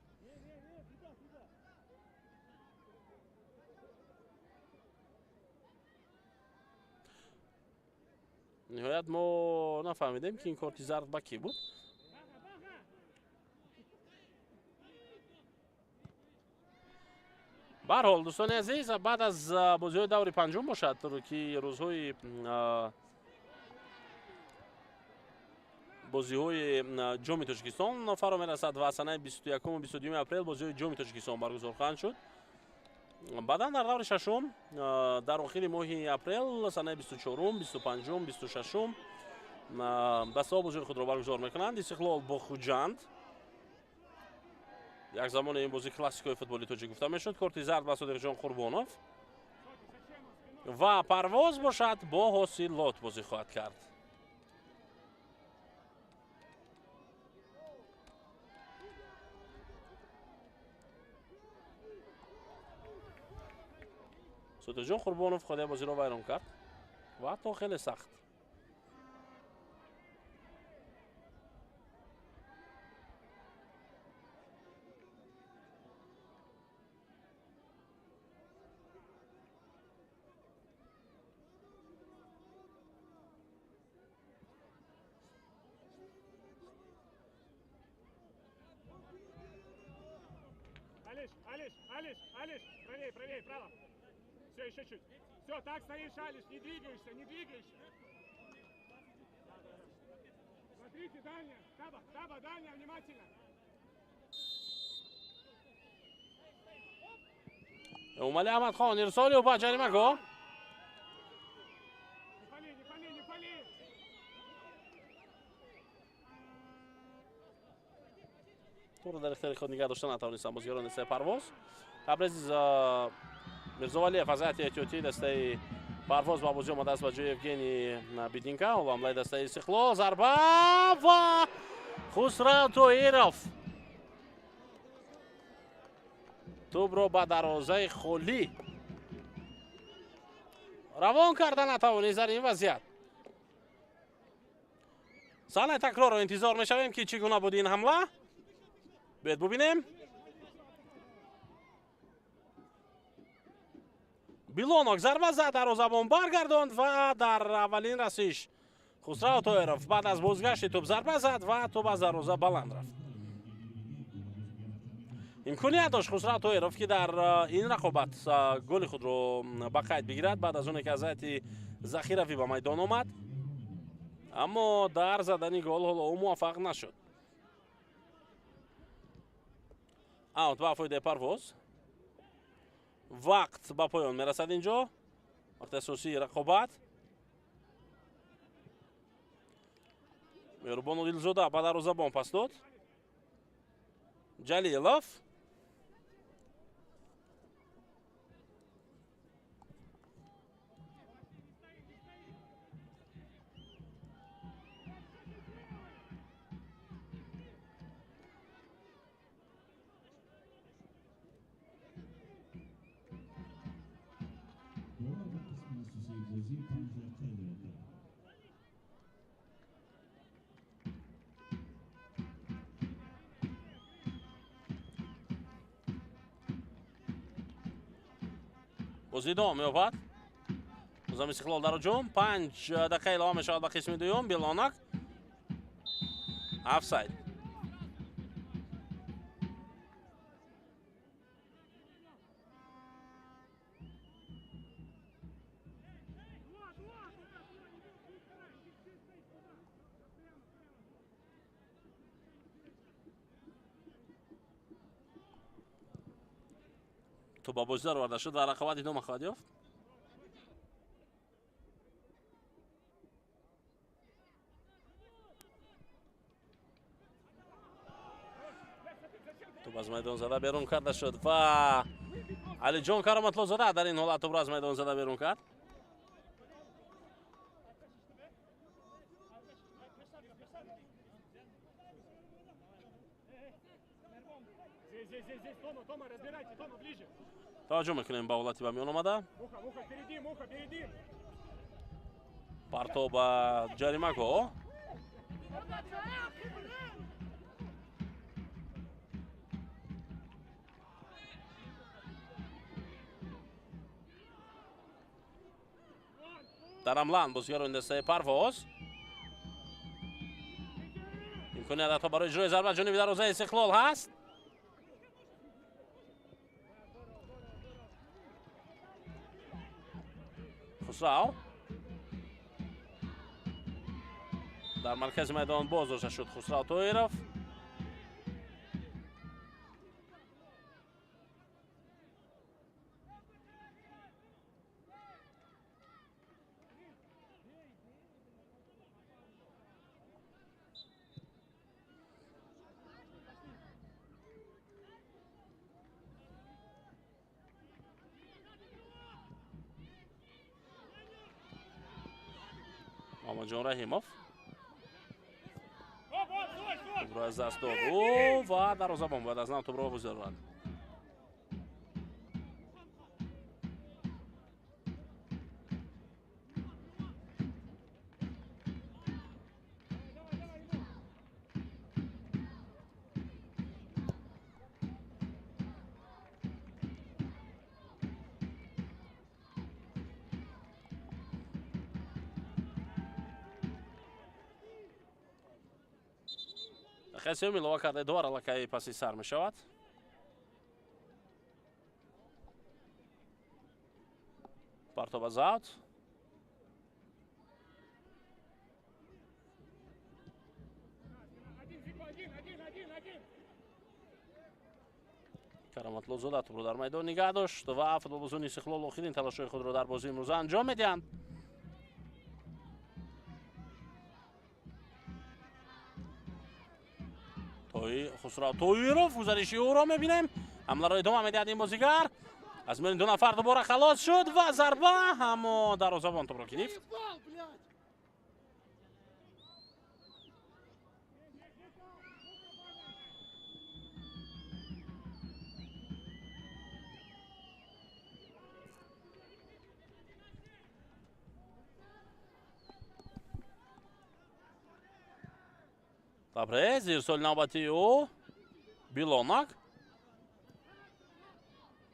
Ниҳоят мо нафаҳмидем, ки ин корти зард ба кӣ буд. Баҳрҳол, дӯстони азиз, баъд аз бозиҳои даври панҷум бошад, ки рӯзҳои бозиҳои Ҷоми Тоҷикистон фаро мерасад ва санаи 21 22 апрел бозиҳои Ҷоми Тоҷикистон баргузор хоҳанд шуд. Баъдан дар даври шашум дар охири моҳи апрел санаи 24, 25, 26 дастаҳо бозиҳои худро баргузор мекунанд. Истиқлол бо Хуҷанд. Як замоне ин бозӣ классикои футболи тоҷик гуфта мешуд. Корти зард ба Содиқҷон Қурбонов ва Парвоз бошад бо Ҳосилот бозӣ хоҳад кард. Содиқҷон Қурбонов ходаи бозиро вайрон кард ва ҳатто хеле сахт. Алиш, Алиш, Алиш, Алиш, правее, правее, право. Все, еще чуть. Все, так стоишь, Алиш, не двигаешься, не двигаешься. Смотрите, дальняя, таба, таба, дальняя, внимательно. Эмомалӣ Аҳмадхон ирсоли ӯ ба ҷаримагоҳ. Не пали, не пали, не пали. Тӯбро дар ихтиёри худ нигоҳ дошта натавонистанд бозигарони дастаи Парвоз. Табрез Мирзовалиев аз ҳайати эҳтиётии дастаи Парвоз ба бозӣ омадааст ба ҷои Евгений Бидинка. Ҳоло ҳамлаи дастаи Истиқлол, зарба ва Хусрав Тоиров тӯбро ба дарвозаи холӣ равон карда натавонист дар ин вазъият. Саҳнаи такрорро интизор мешавем, ки чӣ гуна буд ин ҳамла. Биёед бубинем. Билонок зарба зад, дарвозабон баргардонд ва дар аввалин расиш Хусрав Тоиров баъд аз бозгашти тӯб зарба зад ва тӯб аз дарвоза баланд рафт. Имконият дошт Хусрав Тоиров, ки дар ин рақобат голи худро ба қайд бигирад баъд аз оне ки аз ҳайати захиравӣ ба майдон омад, аммо дар задани гол ҳоло ӯ муваффақ нашуд. Аут ба фоидаи Парвоз. Вақт ба поён мерасад инҷо. Вақти асосии рақобат. Меҳрубон Одилзода ба дарвозабон пас дод. Ҷалилов. Бозӣ идома меёбад. Бозам Истиқлол дар ҳуҷум. 5 дақиқа илова мешавад ба қисми дуюм. Билонак. Офсайд. Тӯб ба бозӣ дароварда шуд ва рақобат идома хоҳад ёфт. Тӯб аз майдон зада берун карда шуд ва Алиҷон Кароматлозода дар ин ҳолат тӯбро аз майдон зада берун кард. Таваҷҷӯҳ мекунем ба ҳолати ба миён омада. Партов ба ҷаримагоҳ. Дар ҳамлаанд бозигарони дастаи Парвоз. Имконият ҳатто барои иҷрои зарба ҷониби дарвозаи Истиқлол ҳаст. Хусрав дар маркази майдон боз дошта шуд. Хусрав Тоиров. Муҳаммадҷон Раҳимов тӯбро аз даст дод ӯ ва дарвозабон бояд аз нав тӯбро бигузорад. Сеюм илова карда дувар аллакай паси сар мешавад. Партов аз аут. Кароматлозода тӯбро дар майдон нигаҳ дошт ва футболбозони Истиқлол охирин талошҳои худро дар бозии имрӯза анҷом медиҳанд. Хусрав Тоиров гузариши ӯро мебинем. Ҳамларо идома медиҳад ин бозигар. Аз миёни ду нафар дубора халос шуд ва зарба, аммо дарвозабон тӯбро гирифт. Табрез, ирсоли навбатии ӯ Билонак.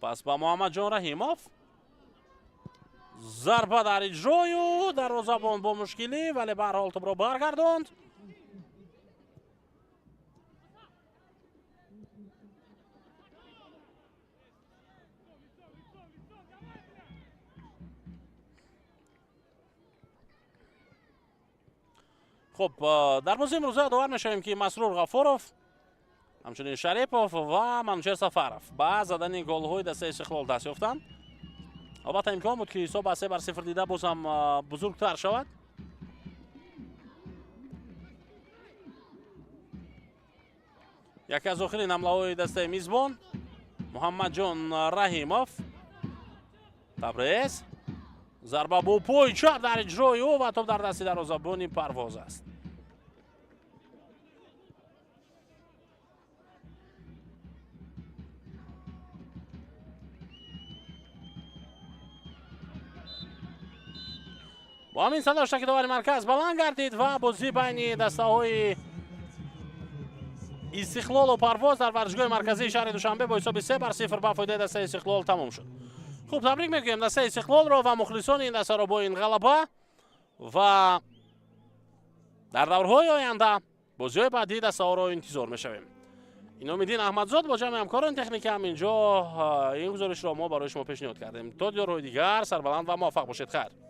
Пас ба Муҳаммадҷон Раҳимов. Зарба дар иҷрою дарвозабон бо мушкилӣ, вале ба ҳар ҳол тӯбро баргардонд. Хуб, дар бозии имрӯза довар мешавем, ки Масрур Ғафуров, ҳамчунин Шарипов ва Манучер Сафаров ба задани голҳои дастаи Истиқлол даст ёфтанд. Албатта имкон буд, ки ҳисоб аз 3-0 дида боз ҳам бузургтар шавад. Яке аз охирин ҳамлаҳои дастаи мизбон, Муҳаммадҷон Раҳимов. Табрез, зарба бо пои чап дар иҷрои ӯ ва топ дар дасти дарвозабони Парвоз аст. Бо ҳамин садо шаки довари марказ баланд гардид ва бозӣ байни дастаҳои Истиқлолу Парвоз дар варзишгоҳи марказии шаҳри Душанбе бо ҳисоби 3-0 ба фоидаи дастаи Истиқлол тамом шуд. Хуб, табрик мегӯем дастаи Истиқлолро ва мухлисони ин дастаро бо ин ғалаба ва дар даврҳои оянда бозиҳои баъдии дастаҳоро интизор мешавем. Иномиддин Аҳмадзод бо ҷамъи ҳамкорони техникӣ ҳам инҷо ин гузоришро мо барои шумо пешниҳод кардем. То дидорҳои дигар сарбаланд ва муваффақ бошед. Хайр.